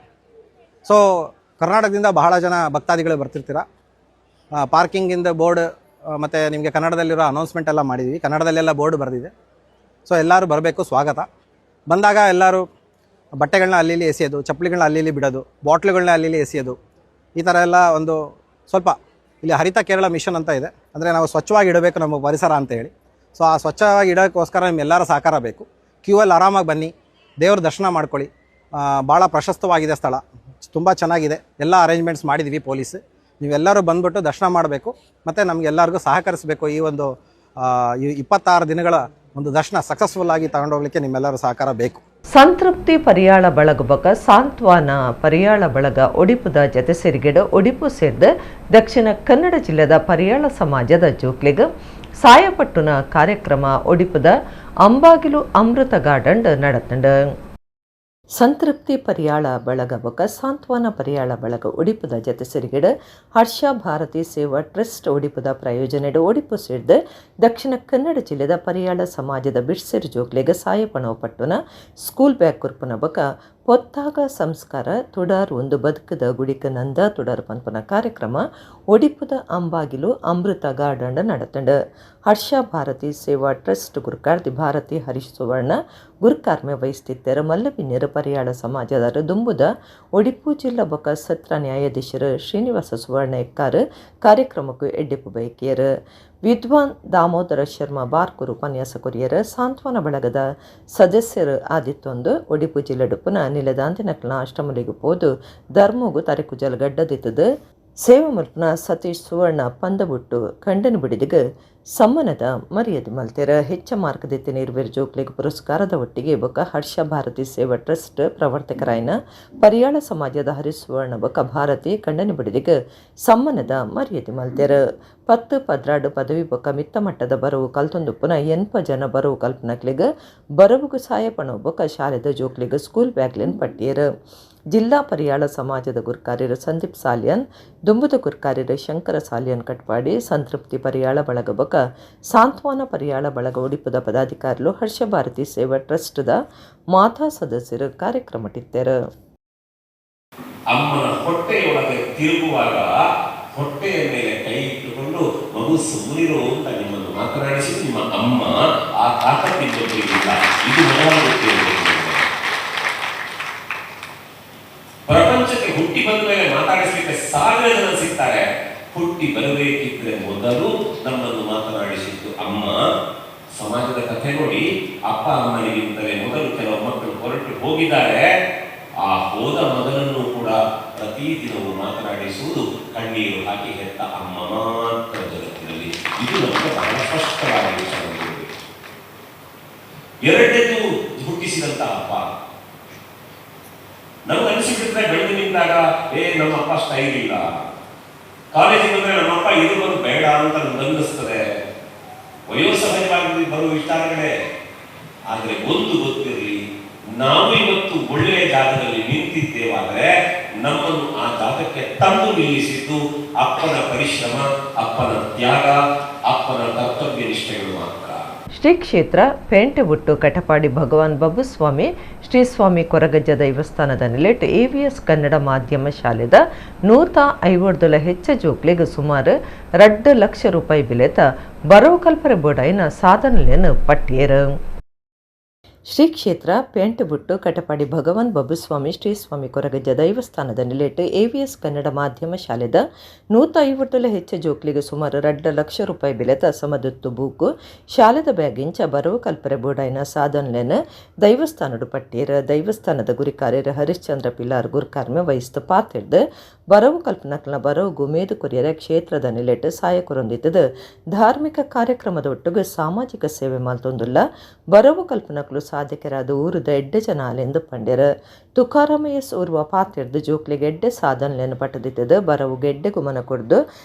ಸೊ ಕರ್ನಾಟಕದಿಂದ ಬಹಳ ಜನ ಭಕ್ತಾದಿಗಳು ಬರ್ತಿರ್ತೀರ. ಪಾರ್ಕಿಂಗಿಂದ ಬೋರ್ಡ್ ಮತ್ತು ನಿಮಗೆ ಕನ್ನಡದಲ್ಲಿರೋ ಅನೌನ್ಸ್ಮೆಂಟ್ ಎಲ್ಲ ಮಾಡಿದ್ವಿ, ಕನ್ನಡದಲ್ಲೆಲ್ಲ ಬೋರ್ಡ್ ಬರೆದಿದೆ. ಸೊ ಎಲ್ಲರೂ ಬರಬೇಕು, ಸ್ವಾಗತ. ಬಂದಾಗ ಎಲ್ಲರೂ ಬಟ್ಟೆಗಳನ್ನ ಅಲ್ಲಿ ಇಲ್ಲಿ ಎಸೆಯೋದು, ಚಪ್ಪಲಿಗಳನ್ನ ಅಲ್ಲಿ ಇಲ್ಲಿ ಬಿಡೋದು, ಬಾಟ್ಲುಗಳನ್ನ ಅಲ್ಲಿ ಇಲ್ಲಿ ಎಸೆಯೋದು, ಈ ಥರ ಎಲ್ಲ ಒಂದು ಸ್ವಲ್ಪ ಇಲ್ಲಿ ಹರಿತ ಕೇರಳ ಮಿಷನ್ ಅಂತ ಇದೆ. ಅಂದರೆ ನಾವು ಸ್ವಚ್ಛವಾಗಿ ಇಡಬೇಕು ನಮ್ಮ ಪರಿಸರ ಅಂತ ಹೇಳಿ. ಸೊ ಆ ಸ್ವಚ್ಛವಾಗಿ ಇಡೋಕ್ಕೋಸ್ಕರ ನಿಮ್ಮೆಲ್ಲರ ಸಹಕಾರ ಬೇಕು. ಕ್ಯೂ ಅಲ್ಲಿ ಆರಾಮಾಗಿ ಬನ್ನಿ, ದೇವ್ರ ದರ್ಶನ ಮಾಡ್ಕೊಳ್ಳಿ. ಭಾಳ ಪ್ರಶಸ್ತವಾಗಿದೆ ಸ್ಥಳ, ತುಂಬ ಚೆನ್ನಾಗಿದೆ. ಎಲ್ಲ ಅರೇಂಜ್ಮೆಂಟ್ಸ್ ಮಾಡಿದ್ವಿ ಪೊಲೀಸ್. ನೀವೆಲ್ಲರೂ ಬಂದ್ಬಿಟ್ಟು ದರ್ಶನ ಮಾಡಬೇಕು ಮತ್ತು ನಮಗೆಲ್ಲರಿಗೂ ಸಹಕರಿಸಬೇಕು. ಈ ಒಂದು 26 ದಿನಗಳ ಒಂದು ದರ್ಶನ ಸಕ್ಸಸ್ಫುಲ್ ಆಗಿ ತಗೊಂಡೋಗ್ಲಿಕ್ಕೆ ನಿಮ್ಮೆಲ್ಲರೂ ಸಹಕಾರ ಬೇಕು. ಸಂತೃಪ್ತಿ ಪರಿಯಾಳ ಬಳಗ ಸಾಂತ್ವನ ಪರಿಯಾಳ ಬಳಗ ಒಡಿಪುದ ಜತೆ ಸೇರಿಗೆಡು ಒಡಿಪು ಸೇರಿದ ದಕ್ಷಿಣ ಕನ್ನಡ ಜಿಲ್ಲೆದ ಪರಿಯಾಳ ಸಮಾಜದ ಜೋಕ್ಲೆಗ್ ಸಾಯಪಟ್ಟುನ ಕಾರ್ಯಕ್ರಮ ಒಡಿಪುದ ಅಂಬಾಗಿಲು ಅಮೃತ ಗಾರ್ಡನ್ ನಡತಂಡು. ಸಂತೃಪ್ತಿ ಪರಿಯಾಳ ಬಳಗ ಬೊಕ ಸಾಂತ್ವನ ಪರಿಯಾಳ ಬಳಗ ಒಡಿಪುದ ಜತೆ ಸಿರಿಗೆಡು ಹರ್ಷ ಭಾರತಿ ಸೇವಾ ಟ್ರಸ್ಟ್ ಒಡಿಪುದ ಪ್ರಯೋಜನೆಡು ಒಡಿಪು ಸೇರಿದ ದಕ್ಷಿಣ ಕನ್ನಡ ಜಿಲ್ಲೆದ ಪರಿಯಾಳ ಸಮಾಜದ ಬಿಡ್ಸೆರ್ ಜೋಕ್ಲೆಗ್ ಸಾಯಪಣವು ಪಟ್ಟುನ ಸ್ಕೂಲ್ ಬ್ಯಾಗ್ ಕುರ್ಪುನ ಬೊಕ ಪೊತ್ತಾಗ ಸಂಸ್ಕಾರ ತುಡಾರ್ ಒಂದು ಬದುಕದ ಗುಡಿಕ ನಂದ ತುಡಾರ್ ಪನ್ಪುನ ಕಾರ್ಯಕ್ರಮ ಒಡಿಪುದ ಅಂಬಾಗಿಲು ಅಮೃತ ಗಾರ್ಡನ್ ನಡತಂಡು. ಹರ್ಷ ಭಾರತಿ ಸೇವಾ ಟ್ರಸ್ಟ್ ಗುರುಕಾರ್ತಿ ಭಾರತಿ ಹರೀಶ್ ಸುವರ್ಣ ಗುರುಕಾರ್ಮೆ ವಹಿಸ್ತಿದ್ದರು. ಮಲ್ಲಬಿನ್ಯರು ಪರಿಯಾಳ ಸಮಾಜದಾರ ದುಂಬುದ ಒಡಿಪು ಜಿಲ್ಲಾ ಬೊಕ ಸತ್ರ ನ್ಯಾಯಾಧೀಶರು ಶ್ರೀನಿವಾಸ ಸುವರ್ಣ ಎಕ್ಕಾರ್ ಕಾರ್ಯಕ್ರಮಕ್ಕೂ ಎಡ್ಡಿಪು ಬಯಕಿಯರು. ವಿದ್ವಾನ್ ದಾಮೋದರ ಶರ್ಮಾ ಬಾರ್ಕೂರು ಉಪನ್ಯಾಸ ಕೊರಿಯರ್. ಸಾಂತ್ವನ ಬಳಗದ ಸದಸ್ಯರು ಆದಿತ್ತೊಂದು ಒಡಿಪು ಜಿಲ್ಲೆಡುಪುನ ನಿಲದಾಂತಿನಕ್ಲ ಅಷ್ಟಮಲಿಗೆ ಪೋದು ಧರ್ಮಗು ತರೆಕುಜಲ್ ಗಡ್ಡದಿತ್ತದು ಸೇವೆ ಮಲ್ಪನ ಸತೀಶ್ ಸುವರ್ಣ ಪಂದಬುಟ್ಟು ಖಂಡನ ಬಿಡಿದಿಗ ಸಮ್ಮನದ ಮರ್ಯಾದೆ ಮಲ್ತೆರ. ಹೆಚ್ಚ ಮಾರ್ಗದಿತ್ತಿನ ಇರುವೆರ್ ಜೋಕ್ಲೆಗ್ ಪುರಸ್ಕಾರದ ಒಟ್ಟಿಗೆ ಬೊಕ ಹರ್ಷ ಭಾರತಿ ಸೇವಾ ಟ್ರಸ್ಟ್ ಪ್ರವರ್ತಕರಾಯನ ಪರಿಯಾಳ ಸಮಾಜದ ಹರೀಶ್ ಸುವರ್ಣ ಬೊಕ ಭಾರತಿ ಖಂಡನೆ ಬಿಡಿದಿಗ ಸಮ್ಮನದ ಮರ್ಯಾದೆ ಮಲ್ತೆರ. 10, 12 ಪದವಿ ಬೊಕ ಮಿತ್ತ ಮಟ್ಟದ ಬರವು ಕಲ್ತೊಂದುಪ್ಪುನ 80 ಜನ ಬರವು ಕಲ್ಪನಕ್ಲೆಗ್ ಬರವುಗು ಸಾಯಪಣ ಬೊಕ ಶಾಲೆದ ಜೋಕ್ಲೆಗ್ ಸ್ಕೂಲ್ ಬ್ಯಾಗ್ಲೆನ್ ಪಟ್ಟಿಯರು. ಜಿಲ್ಲಾ ಪರಿಯಾಳ ಸಮಾಜದ ಗುರ್ಕಾರ್ಯರು ಸಂದೀಪ್ ಸಾಲಿಯನ್, ದುಂಬುದ ಗುರ್ಕಾರ್ಯರು ಶಂಕರ ಸಾಲಿಯನ್ ಕಟ್ಪಾಡಿ, ಸಂತೃಪ್ತಿ ಪರಿಯಾಳ ಬಳಗ ಬೊಕ ಸಾಂತ್ವನ ಪರಿಯಾಳ ಬಳಗ ಉಡಿಪುದ ಪದಾಧಿಕಾರಿಲು, ಹರ್ಷ ಭಾರತಿ ಸೇವಾ ಟ್ರಸ್ಟ್ದ ಮಾತಾ ಸದಸ್ಯರು ಕಾರ್ಯಕ್ರಮಟ್ಟಿದ್ದರು. ಅಮ್ಮನ ಹೊಟ್ಟೆಯೊಳಗೆ ತಿರುಗುವಾಗ ಹೊಟ್ಟೆಯ ಮೇಲೆ ಕೈ ಇಟ್ಟುಕೊಂಡು ಮಗು ಸುಮ್ಮನಿರು ಅಂತ ನಿಮ್ಮನ್ನು ಮಾತನಾಡಿಸಿ ನಿಮ್ಮ ಅಮ್ಮ, ಆ ತಾಕತ್ತಿದ್ದೊಬ್ಬರಿಗಿಲ್ಲ. ಇದು ಮೊದಲ ಗೊತ್ತಿರಬೇಕು. ಪ್ರಪಂಚಕ್ಕೆ ಹುಟ್ಟಿ ಬಂದ ಮೇಲೆ ಮಾತಾಡಿಸಲಿಕ್ಕೆ ಸಾವಿರ ಜನ ಸಿಗ್ತಾರೆ. ಹುಟ್ಟಿ ಬರಬೇಕಿದ್ರೆ ಮೊದಲು ನಮ್ಮನ್ನು ಮಾತನಾಡಿಸಿದ್ದು ಅಮ್ಮ. ಸಮಾಜದ ಕಥೆ ನೋಡಿ, ಅಪ್ಪ ಅಮ್ಮನಿಗಿಂತಲೇ ಮೊದಲು ಕೆಲವು ಮಕ್ಕಳು ಹೊರಟು ಹೋಗಿದ್ದಾರೆ. ಆ ಹೋದ ಮಗನನ್ನು ಕೂಡ ಪ್ರತಿ ದಿನವೂ ಮಾತನಾಡಿಸುವುದು ಕಣ್ಣೀರು ಹಾಕಿ ಹೆತ್ತ ಅಮ್ಮ ಮಾತ್ರ ಜಗತ್ತಿನಲ್ಲಿ. ಇದು ನಮಗೆ ಬಹಳ ಸ್ಪಷ್ಟವಾಗಿ ವಿಚಾರ. ಎರಡನೇದು ಹುಟ್ಟಿಸಿದಂತ ಅಪ್ಪ. ನಮ್ಗೆ ಅನಿಸಿಬಿಟ್ರೆ ಬೆಳೆದು ನಿಂತಾಗ, ಏ ನಮ್ಮಪ್ಪ ಸ್ಟೈಲ್ ಇಲ್ಲ, ಕಾಲೇಜಿಗೆ ಬಂದ್ರೆ ನಮ್ಮಪ್ಪ ಇದು ಬಂದು ಬೇಡ ಅಂತ ನಮ್ಗೆ ಅನ್ನಿಸ್ತದೆ. ವಯೋಸಹಜವಾಗಿ ಬರುವ ವಿಚಾರಗಳೇ. ಆದ್ರೆ ಒಂದು ಗೊತ್ತಿರಲಿ, ನಾವು ಇವತ್ತು ಒಳ್ಳೆಯ ಜಾಗದಲ್ಲಿ ನಿಂತಿದ್ದೇವಾದ್ರೆ ನಮ್ಮನ್ನು ಆ ಜಾಗಕ್ಕೆ ತಂದು ನಿಲ್ಲಿಸಿದ್ದು ಅಪ್ಪನ ಪರಿಶ್ರಮ, ಅಪ್ಪನ ತ್ಯಾಗ, ಅಪ್ಪನ ಕರ್ತವ್ಯ ನಿಷ್ಠೆಗಳು ಮಾತ್ರ. ಶ್ರೀ ಕ್ಷೇತ್ರ ಪೇಂಟೆಬುಟ್ಟು ಕಟಪಾಡಿ ಭಗವಾನ್ ಬಬ್ಬುಸ್ವಾಮಿ ಶ್ರೀ ಸ್ವಾಮಿ ಕೊರಗಜ್ಜ ದೈವಸ್ಥಾನದ ನಿಲೆಟ್ ಎವಿಎಸ್ ಕನ್ನಡ ಮಾಧ್ಯಮ ಶಾಲೆದ 150 ಹೆಚ್ಚ ಜೋಕ್ಲೆಗ್ ಸುಮಾರು 2 ಲಕ್ಷ ರೂಪಾಯಿ ಬೆಲೆತ ಬರವು ಕಲ್ಪರೆ ಬೋಡಾಯಿನ ಸಾಧನೆಯನ್ನು ಪಟ್ಟಿಯರು. ಶ್ರೀ ಕ್ಷೇತ್ರ ಪೇಂಟೆಬುಟ್ಟು ಕಟಪಾಡಿ ಭಗವಾನ್ ಬಬ್ಬುಸ್ವಾಮಿ ಶ್ರೀ ಸ್ವಾಮಿ ಕೊರಗಜ್ಜ ದೈವಸ್ಥಾನದ ನಿಲೆಟ್ ಎವಿಎಸ್ ಕನ್ನಡ ಮಾಧ್ಯಮ ಶಾಲೆದ 150 ಹೆಚ್ಚು ಜೋಕ್ಲಿಗೆ ಸುಮಾರು 2 ಲಕ್ಷ ರೂಪಾಯಿ ಬೆಲೆತ ಸಮದತ್ತು ಬೂಕು ಶಾಲೆದ ಬ್ಯಾಗಿಂಚ ಬರವು ಕಲ್ಪರೆ ಬೋಡಾಯಿನ ಸಾಧನ್ಲೆನ ದೈವಸ್ಥಾನಡು ಪಟ್ಟಿಯರ. ದೈವಸ್ಥಾನದ ಗುರಿಕಾರ್ಯರ ಹರಿಶ್ಚಂದ್ರ ಪಿಲಾರ್ ಗುರುಕಾರ್ಮೆ ವಹಿಸ್ತು ಪಾತಿರ್ದು ಬರವು ಕಲ್ಪನಕ್ಲ ಬರವು ಗುಮೇದು ಕೊರಿಯರ ಕ್ಷೇತ್ರದ ನಿಲೆಟ್ ಸಹಾಯಕರೊಂದಿದ್ದದು ಧಾರ್ಮಿಕ ಕಾರ್ಯಕ್ರಮದ ಒಟ್ಟಿಗೆ ಸಾಮಾಜಿಕ ಸೇವೆ ಮಾಲ್ತೊಂದುಲ್ಲ. ಬರವು ಕಲ್ಪನಕ್ಲು ಸಾಧಕರಾದ ಊರುದ ಎಡ್ಡೆ ಜನ ಅಲೆಂದು ಪಂಡ್ಯರ. ತುಕಾರಾಮ ಎಸ್ ಊರ್ವ ಪಾತಿರ್ದು ಜೋಕ್ಲಿಗೆ ಎಡ್ಡೆ ಸಾಧನೆಯನ್ನು ಪಟ್ಟದಿತ್ತದು ಬರವು ಗೆಡ್ಡೆ ಗುಮನ ಕೊಡ್ದು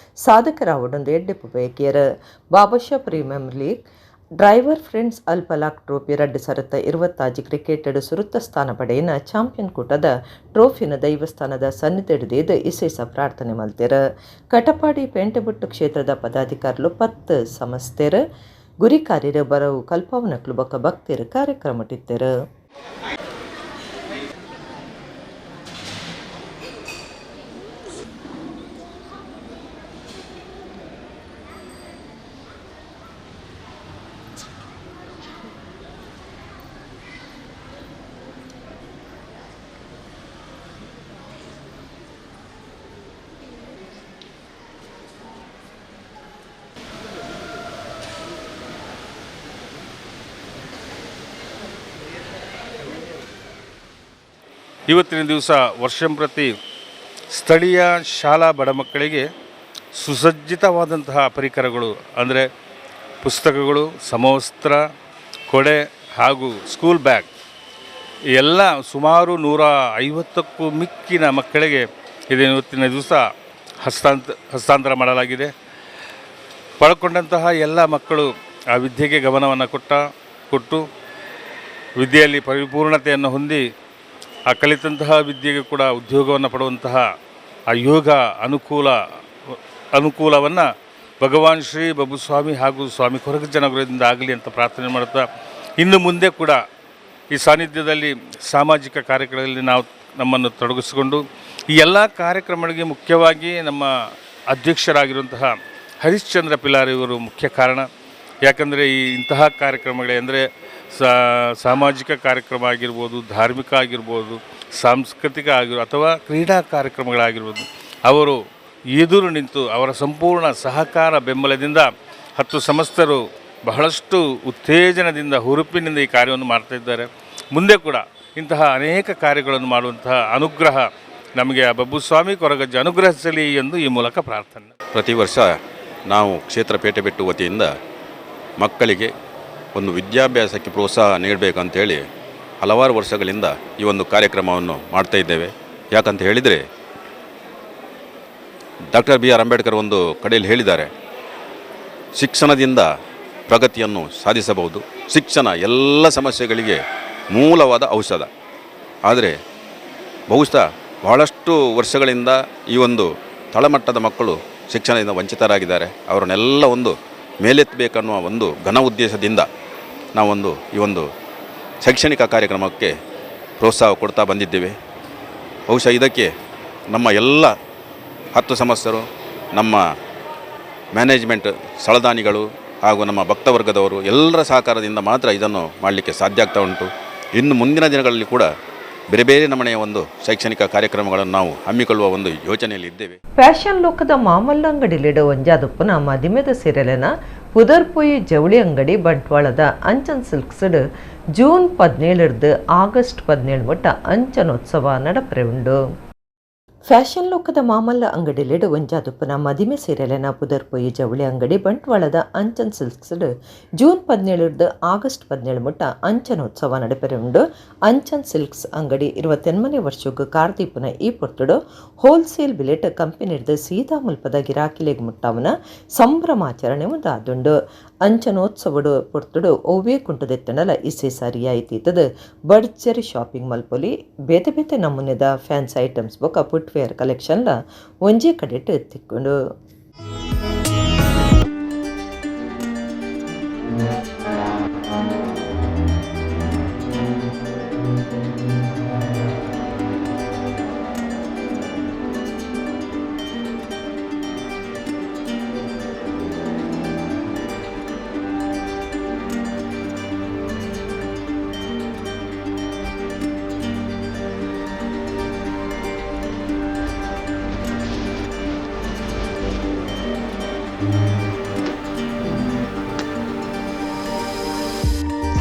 ಸಾಧಕರಾವಡೊಂದು ಎಡ್ಡೆ ಪುಬೇಕಿಯರ. Babasha premium league driver friends Al Falak trophy 2026 cricket ಸುರುತ್ತ ಸ್ಥಾನ ಪಡೆಯಿನ ಚಾಂಪಿಯನ್ ಕೂಟದ ಟ್ರೋಫಿನ ದೈವಸ್ಥಾನದ ಸನ್ನಿಧಿಡಿದ ಇಸೇಸ ಪ್ರಾರ್ಥನೆ ಮಲ್ತೆರ. ಕಟಪಾಡಿ ಪೇಂಟೆಬುಟ್ಟು ಕ್ಷೇತ್ರದ ಪದಾಧಿಕಾರಿಲು 10 ಸಮಸ್ತೆರು ಗುರಿಕಾರ್ಯರು ಬರವು ಕಲ್ಪವನಕ್ಲು ಬೊಕ್ಕ ಭಕ್ತರು ಕಾರ್ಯಕ್ರಮಟ್ಟಿದ್ದರು. ಇವತ್ತಿನ ದಿವಸ ವರ್ಷಂಪ್ರತಿ ಸ್ಥಳೀಯ ಶಾಲಾ ಬಡ ಮಕ್ಕಳಿಗೆ ಸುಸಜ್ಜಿತವಾದಂತಹ ಪರಿಕರಗಳು ಅಂದರೆ ಪುಸ್ತಕಗಳು, ಸಮವಸ್ತ್ರ, ಕೊಡೆ ಹಾಗೂ ಸ್ಕೂಲ್ ಬ್ಯಾಗ್ ಎಲ್ಲ ಸುಮಾರು 150ಕ್ಕೂ ಮಿಕ್ಕಿನ ಮಕ್ಕಳಿಗೆ ಇದನ್ನು ಇವತ್ತಿನ ದಿವಸ ಹಸ್ತಾಂತರ ಮಾಡಲಾಗಿದೆ. ಪಡ್ಕೊಂಡಂತಹ ಎಲ್ಲ ಮಕ್ಕಳು ಆ ವಿದ್ಯೆಗೆ ಗಮನವನ್ನು ಕೊಟ್ಟು ವಿದ್ಯೆಯಲ್ಲಿ ಪರಿಪೂರ್ಣತೆಯನ್ನು ಹೊಂದಿ ಆ ಕಲಿತಂತಹ ವಿದ್ಯೆಗೆ ಕೂಡ ಉದ್ಯೋಗವನ್ನು ಪಡುವಂತಹ ಆ ಯೋಗ ಅನುಕೂಲವನ್ನು ಭಗವಾನ್ ಶ್ರೀ ಬಬ್ಬುಸ್ವಾಮಿ ಹಾಗೂ ಸ್ವಾಮಿ ಕೊರಗಜ್ಜನಗರದಿಂದ ಆಗಲಿ ಅಂತ ಪ್ರಾರ್ಥನೆ ಮಾಡುತ್ತಾ, ಇನ್ನು ಮುಂದೆ ಕೂಡ ಈ ಸಾನ್ನಿಧ್ಯದಲ್ಲಿ ಸಾಮಾಜಿಕ ಕಾರ್ಯಗಳಲ್ಲಿ ನಾವು ನಮ್ಮನ್ನು ತೊಡಗಿಸಿಕೊಂಡು ಈ ಎಲ್ಲ ಕಾರ್ಯಕ್ರಮಗಳಿಗೆ ಮುಖ್ಯವಾಗಿ ನಮ್ಮ ಅಧ್ಯಕ್ಷರಾಗಿರುವಂತಹ ಹರಿಶ್ಚಂದ್ರ ಪಿಲಾರ್ ಇವರು ಮುಖ್ಯ ಕಾರಣ. ಯಾಕಂದರೆ ಈ ಇಂತಹ ಕಾರ್ಯಕ್ರಮಗಳೇ ಅಂದರೆ ಸಾಮಾಜಿಕ ಕಾರ್ಯಕ್ರಮ ಆಗಿರ್ಬೋದು, ಧಾರ್ಮಿಕ ಆಗಿರ್ಬೋದು, ಸಾಂಸ್ಕೃತಿಕ ಅಥವಾ ಕ್ರೀಡಾ ಕಾರ್ಯಕ್ರಮಗಳಾಗಿರ್ಬೋದು, ಅವರು ಎದುರು ನಿಂತು ಅವರ ಸಂಪೂರ್ಣ ಸಹಕಾರ ಬೆಂಬಲದಿಂದ 10 ಸಮಸ್ತರು ಬಹಳಷ್ಟು ಉತ್ತೇಜನದಿಂದ ಹುರುಪಿನಿಂದ ಈ ಕಾರ್ಯವನ್ನು ಮಾಡ್ತಾಯಿದ್ದಾರೆ. ಮುಂದೆ ಕೂಡ ಇಂತಹ ಅನೇಕ ಕಾರ್ಯಗಳನ್ನು ಮಾಡುವಂತಹ ಅನುಗ್ರಹ ನಮಗೆ ಆ ಬಬ್ಬುಸ್ವಾಮಿ ಕೊರಗಜ್ಜ ಅನುಗ್ರಹಿಸಲಿ ಎಂದು ಈ ಮೂಲಕ ಪ್ರಾರ್ಥನೆ. ಪ್ರತಿ ವರ್ಷ ನಾವು ಕ್ಷೇತ್ರ ಪೇಟೆಬೆಟ್ಟು ವತಿಯಿಂದ ಮಕ್ಕಳಿಗೆ ಒಂದು ವಿದ್ಯಾಭ್ಯಾಸಕ್ಕೆ ಪ್ರೋತ್ಸಾಹ ನೀಡಬೇಕಂತೇಳಿ ಹಲವಾರು ವರ್ಷಗಳಿಂದ ಈ ಒಂದು ಕಾರ್ಯಕ್ರಮವನ್ನು ಮಾಡ್ತಾಯಿದ್ದೇವೆ. ಯಾಕಂತ ಹೇಳಿದರೆ doctor B R Ambedkar ಒಂದು ಕಡೆಯಲ್ಲಿ ಹೇಳಿದ್ದಾರೆ, ಶಿಕ್ಷಣದಿಂದ ಪ್ರಗತಿಯನ್ನು ಸಾಧಿಸಬಹುದು, ಶಿಕ್ಷಣ ಎಲ್ಲ ಸಮಸ್ಯೆಗಳಿಗೆ ಮೂಲವಾದ ಔಷಧ. ಆದರೆ ಬಹುಶಃ ಬಹಳಷ್ಟು ವರ್ಷಗಳಿಂದ ಈ ಒಂದು ತಳಮಟ್ಟದ ಮಕ್ಕಳು ಶಿಕ್ಷಣದಿಂದ ವಂಚಿತರಾಗಿದ್ದಾರೆ. ಅವರನ್ನೆಲ್ಲ ಒಂದು ಮೇಲೆತ್ತಬೇಕನ್ನುವ ಒಂದು ಘನ ಉದ್ದೇಶದಿಂದ ನಾವೊಂದು ಈ ಒಂದು ಶೈಕ್ಷಣಿಕ ಕಾರ್ಯಕ್ರಮಕ್ಕೆ ಪ್ರೋತ್ಸಾಹ ಕೊಡ್ತಾ ಬಂದಿದ್ದೇವೆ. ಬಹುಶಃ ಇದಕ್ಕೆ ನಮ್ಮ ಎಲ್ಲ 10 ಸಮಸ್ಯರು, ನಮ್ಮ ಮ್ಯಾನೇಜ್ಮೆಂಟ್ ಸ್ಥಳದಾನಿಗಳು ಹಾಗೂ ನಮ್ಮ ಭಕ್ತವರ್ಗದವರು ಎಲ್ಲರ ಸಹಕಾರದಿಂದ ಮಾತ್ರ ಇದನ್ನು ಮಾಡಲಿಕ್ಕೆ ಸಾಧ್ಯ ಆಗ್ತಾ ಉಂಟು. ಇನ್ನು ಮುಂದಿನ ದಿನಗಳಲ್ಲಿ ಕೂಡ ಬೇರೆ ಬೇರೆ ನಮನೆಯ ಒಂದು ಶೈಕ್ಷಣಿಕ ಕಾರ್ಯಕ್ರಮಗಳನ್ನು ನಾವು ಹಮ್ಮಿಕೊಳ್ಳುವ ಒಂದು ಯೋಚನೆಯಲ್ಲಿ ಇದ್ದೇವೆ. ಫ್ಯಾಷನ್ ಲೋಕದ ಮಾಮಲ್ಲ ಅಂಗಡಿಲಿಡ ಒಂಜಾದುಪ್ಪನ ಮದಿಮೆದ ಸಿರಲೆನ ಪುದರ್ಪೊಯಿ ಜವಳಿ ಅಂಗಡಿ ಬಂಟ್ವಾಳದ ಅಂಚನ್ ಸಿಲ್ಕ್ಸ್ಡ್ ಜೂನ್ 17 ಆಗಸ್ಟ್ 17 ಮುಟ್ಟ ಅಂಚನೋತ್ಸವ ನಡಪರೆ ಉಂಡು. ಫ್ಯಾಷನ್ ಲೋಕದ ಮಾಮಲ್ಲ ಅಂಗಡಿಲಿಡು ಒಂಜಾದುಪ್ಪನ ಮದಿಮೆ ಸೀರೆಲೆನ ಪುದರ್ಪೊಯಿ ಜವಳಿ ಅಂಗಡಿ ಬಂಟ್ವಾಳದ ಅಂಚನ್ ಸಿಲ್ಕ್ಸ್ಡ್ ಜೂನ್ 17 ಆಗಸ್ಟ್ 17 ಮುಟ್ಟ ಅಂಚನೋತ್ಸವ ನಡಪರೆ ಉಂಡು. ಅಂಚನ್ ಸಿಲ್ಕ್ಸ್ ಅಂಗಡಿ 28ನೇ ವರ್ಷಕ್ಕೆ ಕಾರ್ದೀಪನ ಈ ಪೊರ್ತುಡು ಹೋಲ್ಸೇಲ್ ಬಿಲೆಟ್ ಕಂಪನಿರ್ದು ಸೀದಾ ಮುಲ್ಪದ ಗಿರಾಕಿಲೆಗ್ ಮುಟ್ಟಾವನ ಸಂಭ್ರಮಾಚರಣೆ ಮುಂದಾದುಂಡು. ಅಂಚನೋತ್ಸವಡು ಪೊರ್ತುಡು ಒವ್ವೇ ಕುಂಟದೆತ್ತಣಲ ಇಸೆ ಸರಿಯಾಯಿತೀತದ ಭರ್ಜರಿ ಶಾಪಿಂಗ್ ಮಲ್ಪೊಲಿ ಬೇತೆ ಬೇತೆ ನಮೂನೆದ ಫ್ಯಾನ್ಸ್ ಐಟಮ್ಸ್ ಬೊಕ ಫುಟ್ವೇರ್ ಕಲೆಕ್ಷನ್ಲ ಒಂಜೇ ಕಡೆಟ್ ತಿಕ್ಕೊಂಡು.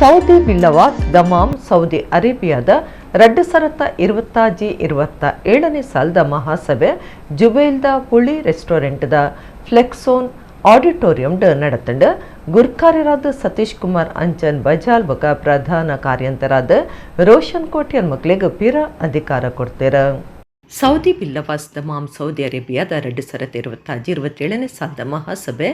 ಸೌದಿ ಬಿಲ್ಲವಾಸ್ ದಮಾಮ್ ಸೌದಿ ಅರೇಬಿಯಾದ 2026 27ನೇ ಸಾಲದ ಮಹಾಸಭೆ ಜುಬೈಲ್ದ ಪುಳಿ ರೆಸ್ಟೋರೆಂಟ್ದ ಫ್ಲೆಕ್ಸೋನ್ ಆಡಿಟೋರಿಯಂಡ್ ನಡತಂಡು. ಗುರ್ಕಾರ್ಯರಾದ ಸತೀಶ್ ಕುಮಾರ್ ಅಂಚನ್ ಬಜಾಲ್ ಬೊಕ ಪ್ರಧಾನ ಕಾರ್ಯಂತರಾದ ರೋಷನ್ ಕೋಟ್ಯನ್ ಮಕ್ಕಳಿಗೆ ಪಿರ ಅಧಿಕಾರ ಕೊಡ್ತೀರ. ಸೌದಿ ಬಿಲ್ಲವಾಸ್ ದಮಾಮ್ ಸೌದಿ ಅರೇಬಿಯಾದ 2026 27ನೇ ಸಾಲದ ಮಹಾಸಭೆ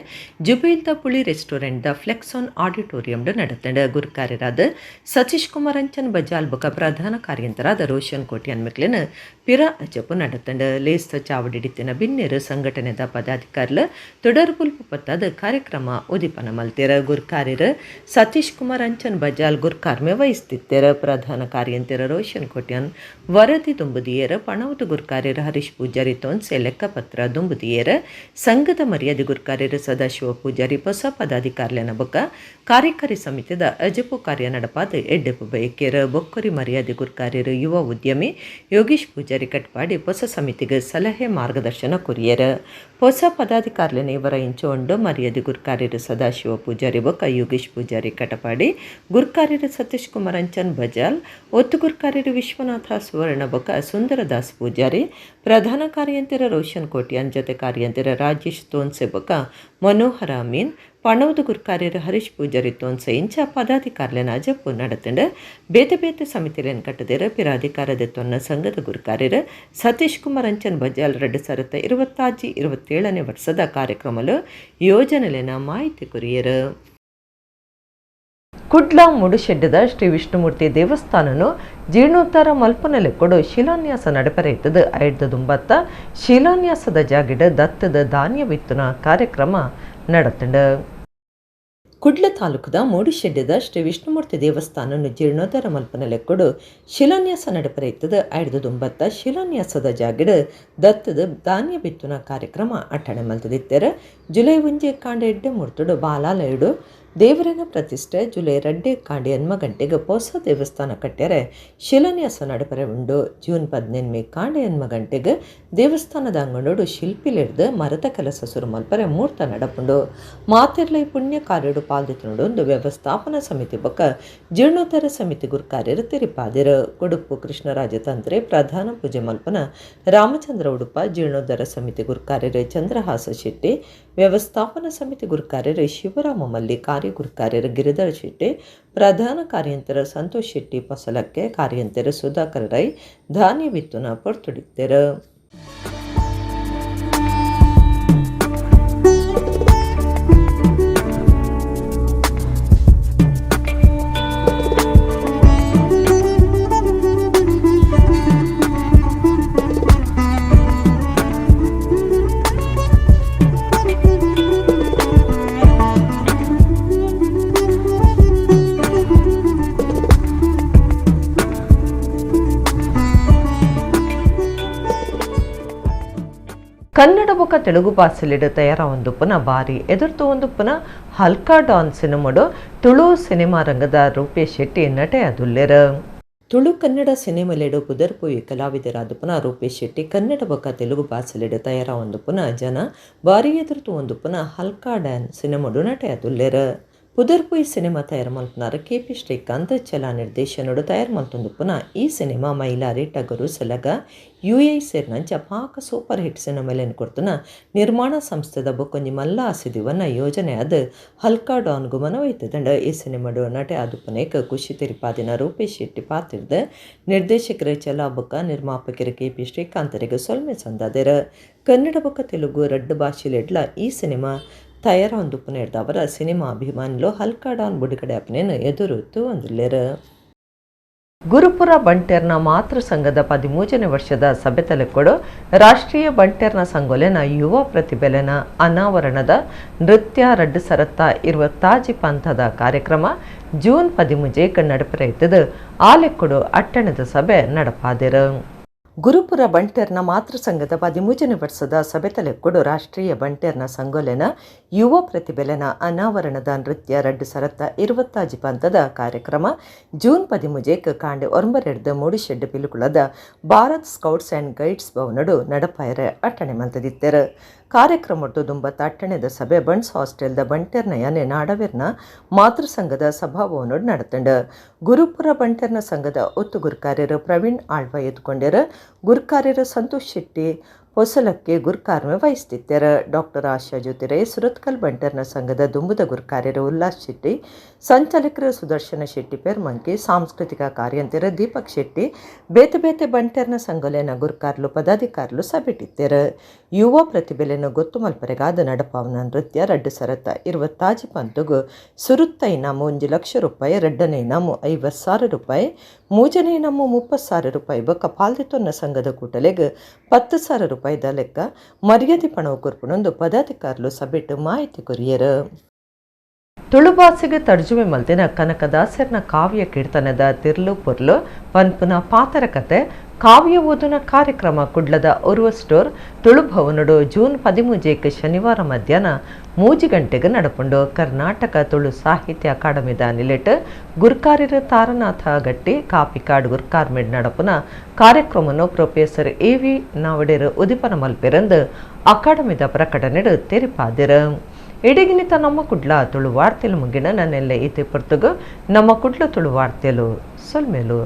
ಜುಬೈಲ್ದ ಪುಳಿ ರೆಸ್ಟೋರೆಂಟ್ದ ಫ್ಲೆಕ್ಸೋನ್ ಆಡಿಟೋರಿಯಂಡ್ ನಡತಂಡ. ಗುರುಕಾರ್ಯರಾದ ಸತೀಶ್ ಕುಮಾರ್ ಅಂಚನ್ ಬಜಾಲ್ ಬೊಕ ಪ್ರಧಾನ ಕಾರ್ಯಂತರಾದ ರೋಷನ್ ಕೋಟ್ಯಾನ್ ಮೆಕ್ಲೆನ್ ಪಿರ ಅಜಪು ನಡತಂಡ. ಲೇಸ್ತ ಚಾವಡಿಡಿತ್ತಿನ ಬಿನ್ನೆರು ಸಂಘಟನೆದ ಪದಾಧಿಕಾರಿಲು ತೊಡರ್ಬುಲ್ಪು ಪತ್ತಾದ ಕಾರ್ಯಕ್ರಮ ಉದಿಪನ ಮಲ್ತೇರ. ಗುರ್ಕಾರ್ಯರು ಸತೀಶ್ ಕುಮಾರ್ ಅಂಚನ್ ಬಜಾಲ್ ಗುರ್ಕಾರ್ಮೆ ವಹಿಸ್ತಿತ್ತೆರ. ಪ್ರಧಾನ ಕಾರ್ಯಂತರ ರೋಷನ್ ಕೋಟ್ಯಾನ್ ವರದಿ ದುಂಬುದಿಯರ. ಪಣವತು ಗುರ್ಕಾರ್ಯರ ಹರೀಶ್ ಪೂಜಾರಿ ತೋನ್ಸೆ ಲೆಕ್ಕಪತ್ರ ದುಂಬುದಿಯರ. ಸಂಘದ ಮರ್ಯಾದೆ ಗುರ್ಕಾರ್ಯರ ಸದಾಶಿವ ಪೂಜಾರಿ ಹೊಸ ಪದಾಧಿಕಾರಿಲೆನ ಬೊಕ್ಕ ಕಾರ್ಯಕಾರಿ ಸಮಿತಿದ ಅಜಪು ಕಾರ್ಯ ನಡಪಾದ ಎಡ್ಡೆಪು ಬಯಕೆರ. ಬೊಕ್ಕರಿ ಮರ್ಯಾದೆ ಗುರ್ಕಾರ್ಯರು ಯುವ ಉದ್ಯಮಿ ಯೋಗೀಶ್ ಪೂಜಾರಿ ಕಟ್ಪಾಡಿ ಹೊಸ ಸಮಿತಿಗೆ ಸಲಹೆ ಮಾರ್ಗದರ್ಶನ ಕೊರಿಯರ. ಹೊಸ ಪದಾಧಿಕಾರಿಲೆನ ಇವರ ಇಂಚೋಂಡು ಮರ್ಯಾದೆ ಗುರ್ಕಾರ್ಯರು ಸದಾಶಿವ ಪೂಜಾರಿ ಬೊಕ್ಕ ಯೋಗೀಶ್ ಪೂಜಾರಿ ಕಟಪಾಡಿ, ಗುರ್ಕಾರ್ಯರು ಸತೀಶ್ ಕುಮಾರ್ ಅಂಚನ್ ಬಜಾಲ್, ಒತ್ತು ಗುರ್ಕಾರ್ಯರು ವಿಶ್ವನಾಥ ಸುವರ್ಣ ಬೊಕ್ಕ ಸುಂದರದಾಸ್ ಪೂಜಾರಿ, ಪ್ರಧಾನ ಕಾರ್ಯಂತರ ರೋಷನ್ ಕೋಟ್ಯಾನ್, ಜೊತೆ ಕಾರ್ಯಂತರ ರಾಜೇಶ್ ತೋನ್ಸೆ ಬೊಕ್ಕ ಮನೋಹರ ಅಮೀನ್, ಪಣವದ ಗುರ್ಕಾರ್ಯರು ಹರೀಶ್ ಪೂಜಾರಿ ತೋನ್ಸೆ ಇಂಚ ಪದಾಧಿಕಾರಿಲೆನ ಅಜಪು ನಡತಂಡು. ಬೇತೆ ಬೇತೆ ಸಮಿತಿಲೆನ್ ಕಟ್ಟದಿರ ಪಿರಾಧಿಕಾರದ ತೊನ್ನ ಸಂಘದ ಗುರುಕಾರ್ಯರು ಸತೀಶ್ ಕುಮಾರ್ ಅಂಚನ್ ಬಜಾಲ್ 2026 27ನೇ ವರ್ಷದ ಕಾರ್ಯಕ್ರಮಲು ಯೋಜನೆಲೆನ ಮಾಹಿತಿ ಕೊರಿಯರು. ಕುಡ್ಲ ಮುಡುಶೆಡ್ಡದ ಶ್ರೀ ವಿಷ್ಣುಮೂರ್ತಿ ದೇವಸ್ಥಾನನು ಜೀರ್ಣೋದ್ಧಾರ ಮಲ್ಪನೆಲೆ ಕೊಡು ಶಿಲಾನ್ಯಾಸ ನಡಪರೆಯ್ತದ. ಐಡ್ದ ಶಿಲಾನ್ಯಾಸದ ಜಾಗಿಡ ದತ್ತದ ಧಾನ್ಯ ಬಿತ್ತುನ ಕಾರ್ಯಕ್ರಮ ನಡತಂಡ. ಕುಡ್ಲ ತಾಲೂಕದ ಮೂಡುಶೆಡ್ಡದ ಶ್ರೀ ವಿಷ್ಣುಮೂರ್ತಿ ದೇವಸ್ಥಾನನು ಜೀರ್ಣೋದ್ಧಾರ ಮಲ್ಪನೆಲೆ ಕೊಡು ಶಿಲಾನ್ಯಾಸ ನಡಪರೆಯ್ತದ. ಐಡ್ದ ಶಿಲಾನ್ಯಾಸದ ಜಾಗಿಡ ದತ್ತದ ಧಾನ್ಯ ಬಿತ್ತುನ ಕಾರ್ಯಕ್ರಮ ಅಟ್ಟಣೆ ಮಲ್ತದಿತ್ತೆರ. ಜುಲೈ 1 ಕಾಂಡ ಎಡ್ಡೆ ಮೂರ್ತುಡು ಬಾಲಾಲಯುಡು ದೇವರನ ಪ್ರತಿಷ್ಠೆ. ಜುಲೈ 2 ಕಾಂಡೆ 8 ಗಂಟೆಗೆ ಹೊಸ ದೇವಸ್ಥಾನ ಕಟ್ಟ್ಯರೆ ಶಿಲಾನ್ಯಾಸ ನಡಪರೆ ಉಂಡು. ಜೂನ್ 18 ಕಾಂಡೆ 8 ಗಂಟೆಗೆ ದೇವಸ್ಥಾನದ ಅಂಗಣೋಡು ಶಿಲ್ಪಿಲಿಡ್ದು ಮರದ ಕೆಲಸ ಸುರು ಮಲ್ಪರೆ ಮೂರ್ತ ನಡಪುಂಡು. ಮಾತೆರ್ಲೈ ಪುಣ್ಯ ಕಾರ್ಯಡು ಪಾಲ್ದಿತ್ತುಂಡು ಒಂದು ವ್ಯವಸ್ಥಾಪನಾ ಸಮಿತಿ ಬೊಕ್ಕ ಜೀರ್ಣೋದ್ಧಾರ ಸಮಿತಿ ಗುರ್ಕಾರ್ಯರು ತಿರಿಪಾದಿರು. ಕೊಡುಪು ಕೃಷ್ಣರಾಜ ತಂತ್ರೆ ಪ್ರಧಾನ ಪೂಜೆ ಮಲ್ಪನ ರಾಮಚಂದ್ರ ಉಡುಪ, ಜೀರ್ಣೋದ್ಧಾರ ಸಮಿತಿ ಗುರ್ಕಾರ್ಯರು ಚಂದ್ರಹಾಸ ಶೆಟ್ಟಿ, ವ್ಯವಸ್ಥಾಪನಾ ಸಮಿತಿ ಗುರ್ಕಾರ್ಯರು ಶಿವರಾಮ ಮಲ್ಲಿ, ಕಾರ್ಯ ಗುರುಕಾರ್ಯರು ಗಿರಿಧರ ಶೆಟ್ಟಿ, ಪ್ರಧಾನ ಕಾರ್ಯಂತರ ಸಂತೋಷ್ ಶೆಟ್ಟಿ ಪಸಲಕ್ಕೆ, ಕಾರ್ಯಂತರ ಸುಧಾಕರ್ ರೈ ಧಾನ್ಯ ಬಿತ್ತುನ ಪೊರ್ತುಡಿತ್ತೆರು. ಕನ್ನಡ ಬೊಕ ತೆಲುಗು ಭಾಷೆಲೆಡ್ ತಯಾರಾವೊಂದುಪ್ಪುನ ಬಾರಿ ಎದುರ್ತುವೊಂದುಪ್ಪುನ ಹಲ್ಕಾ ಡಾನ್ ಸಿನಿಮಾಡ್ ತುಳು ಸಿನಿಮಾ ರಂಗದ ರೂಪೇಶ್ ಶೆಟ್ಟಿ ನಟೆ ಆದುಲ್ಲೆರ್. ತುಳು ಕನ್ನಡ ಸಿನಿಮಾಲೆಡ್ ಪುದರ್ಪೋಯಿ ಕಲಾವಿದರಾದುಪ್ಪುನ ರೂಪೇಶ್ ಶೆಟ್ಟಿ ಕನ್ನಡ ಬೊಕ ತೆಲುಗು ಭಾಷೆಲೆಡ್ ತಯಾರಾವೊಂದುಪ್ಪುನ ಜನ ಬಾರಿ ಎದುರ್ತುವೊಂದುಪ್ಪುನ ಹಲ್ಕಾ ಡಾನ್ ಸಿನಿಮಾಡ್ ನಟೆ ಆದುಲ್ಲೆರ್. ಪುದರ್ಪೋಯಿ ಸಿನಿಮಾ ತಯಾರು ಮಲ್ಪುನಾರ್ ಕೆ.ಪಿ. ಶ್ರೀಕಾಂತ್ ಚಲಾ ನಿರ್ದೇಶನಡ್ ತಯಾರು ಮಲ್ತೊಂದುಪ್ಪುನ ಈ ಸಿನಿಮಾ ಮೈಲಾರಿ ಟಗರು ಸಲಗ ಯುಎ ಸೇರಿನಂಚ ಪಾಕ ಸೂಪರ್ ಹಿಟ್ ಸಿನಿಮಾಲೆನ್ ಕೊರ್ತುನ ನಿರ್ಮಾಣ ಸಂಸ್ಥೆದ ಬೊಕ್ಕೊಂಜಿ ಮಲ್ಲ ಆಸೆದಿವನ್ನ ಯೋಜನೆ ಆದ್ ಹಲ್ಕಾ ಡಾನ್ ಗು ಮನವೊಯ್ತುದುಂಡು. ಈ ಸಿನಿಮಾಡ್ ನಟೆ ಆದುಪ್ಪುನೇಕ್ ಖುಷಿ ತೆರಿಪಾದಿನ ರೂಪೇಶ್ ಶೆಟ್ಟಿ ಪಾತೆರ್ದ್ ನಿರ್ದೇಶಕೆರ್ ಚಲಾ ಬೊಕ್ಕ ನಿರ್ಮಾಪಕೆರ್ ಕೆ.ಪಿ. ಶ್ರೀಕಾಂತರೆಗ್ ಸೊಲ್ಮೆ ಸಂದಾದೆರ್. ಕನ್ನಡ ಬೊಕ್ಕ ತೆಲುಗು ರಡ್ಡ್ ಭಾಷೆಲೆಡ್ಲಾ ಈ ಸಿನಿಮಾ ತಯಾರಾವೊಂದುಪ್ಪುನೆರ್ದಾವರ ಸಿನಿಮಾ ಅಭಿಮಾನಿಲು ಹಲ್ಕಾ ಡಾನ್ ಬುಡುಗಡೆ ಆಪುನೆನ್ ಎದುರು ತೂವೊಂದುಲ್ಲೆರ್. ಗುರುಪುರ ಬಂಟೆರ್ನ ಮಾತೃ ಸಂಘದ 13ನೇ ವರ್ಷದ ಸಭೆ ತಲೆಕೊಡು ರಾಷ್ಟ್ರೀಯ ಬಂಟೆರ್ನ ಸಂಘೊಲೆನ ಯುವ ಪ್ರತಿಭೆಲೆನ ಅನಾವರಣದ ನೃತ್ಯ 2026 ಪಂಥದ ಕಾರ್ಯಕ್ರಮ ಜೂನ್ 13 ನಡಪರೆ ಇತ್ತದು ಆಲೆಕ್ಕೊಡು ಅಟ್ಟಣದ ಸಭೆ ನಡಪಾದೆರು. ಗುರುಪುರ ಬಂಟೆರ್ನ ಮಾತೃ ಸಂಘದ 13ನೇ ವರ್ಷದ ಸಭೆ ತಲೆಕ್ಕೊಡು ರಾಷ್ಟ್ರೀಯ ಬಂಟೆರ್ನ ಸಂಘೊಲೆನ ಯುವ ಪ್ರತಿಭೆಲೆನ ಅನಾವರಣದ ನೃತ್ಯ 2026 ಪಂಥದ ಕಾರ್ಯಕ್ರಮ ಜೂನ್ 13 ಕಾಂಡೆ 9 ಮೂಡಿಶೆಡ್ ಪಿಲುಕುಳದ ಭಾರತ್ ಸ್ಕೌಟ್ಸ್ ಆ್ಯಂಡ್ ಗೈಡ್ಸ್ ಭವನಡು ನಡಪಾಯರೆ ಅಟ್ಟಣೆ ಮಲ್ತದಿತ್ತೆರು. ಕಾರ್ಯಕ್ರಮಟ್ಟು ದುಂಬತ್ತ ಅಟ್ಟಣೆದ ಸಭೆ ಬಂಟ್ಸ್ ಹಾಸ್ಟೆಲ್ದ ಬಂಟೆರ್ನ ಯಾನೆ ನಾಡವೆರ್ನ ಮಾತೃ ಸಂಘದ ಸಭಾಭವನಡು ನಡತಂಡು. ಗುರುಪುರ ಬಂಟೆರ್ನ ಸಂಘದ ಒತ್ತು ಗುರುಕಾರ್ಯರು ಪ್ರವೀಣ್ ಆಳ್ವ ಎದ್ಕೊಂಡೆರು. ಗುರುಕಾರ್ಯರು ಸಂತೋಷ್ ಶೆಟ್ಟಿ ಹೊಸಲಕ್ಕೆ ಗುರುಕಾರ್ಮೆ ವಹಿಸ್ತಿದ್ದಾರೆ. ಡಾಕ್ಟರ್ ಆಶಾ ಜ್ಯೋತಿರೈ, ಸುರತ್ಕಲ್ ಬಂಟರ್ನ ಸಂಘದ ದುಂಬುದ ಗುರುಕಾರ್ಯರು ಉಲ್ಲಾಸ್ ಶೆಟ್ಟಿ, ಸಂಚಾಲಕರು ಸುದರ್ಶನ ಶೆಟ್ಟಿ ಪೆರ್ಮಂಕಿ, ಸಾಂಸ್ಕೃತಿಕ ಕಾರ್ಯಂತೆರು ದೀಪಕ್ ಶೆಟ್ಟಿ, ಬೇತೆ ಬೇತೆ ಬಂಟರ್ನ ಸಂಘಲೆನ ಗುರುಕಾರ್ಲು ಪದಾಧಿಕಾರುಲು ಸಭೆಟಿತ್ತೆರು. ಯುವ ಪ್ರತಿಭೆಲೆನ ಗೊತ್ತು ಮಲ್ಪರೆಗಾದ ನಡಪಾವನ ನೃತ್ಯ 2026 ಪಂತುಗು ಸುರುತ್ತ ಇನಾಮು 1 ಲಕ್ಷ ರೂಪಾಯಿ, ಎರಡನೇ ಇನಾಮು 50,000 ರೂಪಾಯಿ, ಮೂಜನೇ ಇನಾಮು 30,000 ರೂಪಾಯಿ ಬೊಕ್ಕ ಪಾಲ್ದಿತೊನ್ನ ಸಂಘದ ಕೂಟಲೆಗ್ 10,000 ರೂಪಾಯಿದ ಲೆಕ್ಕ ಮರ್ಯಾದೆ ಪಣವು ಕೊರ್ಪುನೊಂದು ಪದಾಧಿಕಾರುಲು ಸಭೆಟ್ ಮಾಹಿತಿ ಕೊರಿಯರು. ತುಳು ಭಾಷೆಗೆ ತರ್ಜುಮೆ ಮಲ್ತಿನ ಕನಕದಾಸರ್ನ ಕಾವ್ಯ ಕೀರ್ತನದ ತಿರ್ಲು ಪೊರ್ಲು ಪನ್ಪುನ ಪಾತರ ಕತೆ ಕಾವ್ಯ ಓದುನ ಕಾರ್ಯಕ್ರಮ ಕುಡ್ಲದ ಉರ್ವ ಸ್ಟೋರ್ ತುಳು ಭವನಡು ಜೂನ್ 13 ಶನಿವಾರ ಮಧ್ಯಾಹ್ನ 3 ಗಂಟೆಗೆ ನಡಪುಂಡು. ಕರ್ನಾಟಕ ತುಳು ಸಾಹಿತ್ಯ ಅಕಾಡೆಮಿದ ನಿಲೆಟ್ ಗುರ್ಕಾರ್ಯರು ತಾರನಾಥ ಗಟ್ಟಿ ಕಾಪಿಕಾಡ್ ಗುರ್ಕಾರ್ಮೆಡ್ ನಡಪುನ ಕಾರ್ಯಕ್ರಮವನ್ನು ಪ್ರೊಫೆಸರ್ ಎ.ವಿ. ನಾವಡೇರು ಉದಿಪನ ಮಲ್ಪೆರಂದು ಅಕಾಡೆಮಿದ ಪ್ರಕಟಣೆಡು ತೆರಿಪಾದಿರು. ಇಡಗಿನಿತ ನಮ್ಮ ಕುಡ್ಲ ತುಳು ವಾರ್ತೆಲು ಮುಗಿನ ನನ್ನೆಲ್ಲ ಇತ್ತೆ ಪೊರ್ತುಗು ನಮ್ಮ ಕುಡ್ಲ ತುಳು ವಾರ್ತೆಲು ಸೊಲ್ಮೆಲು.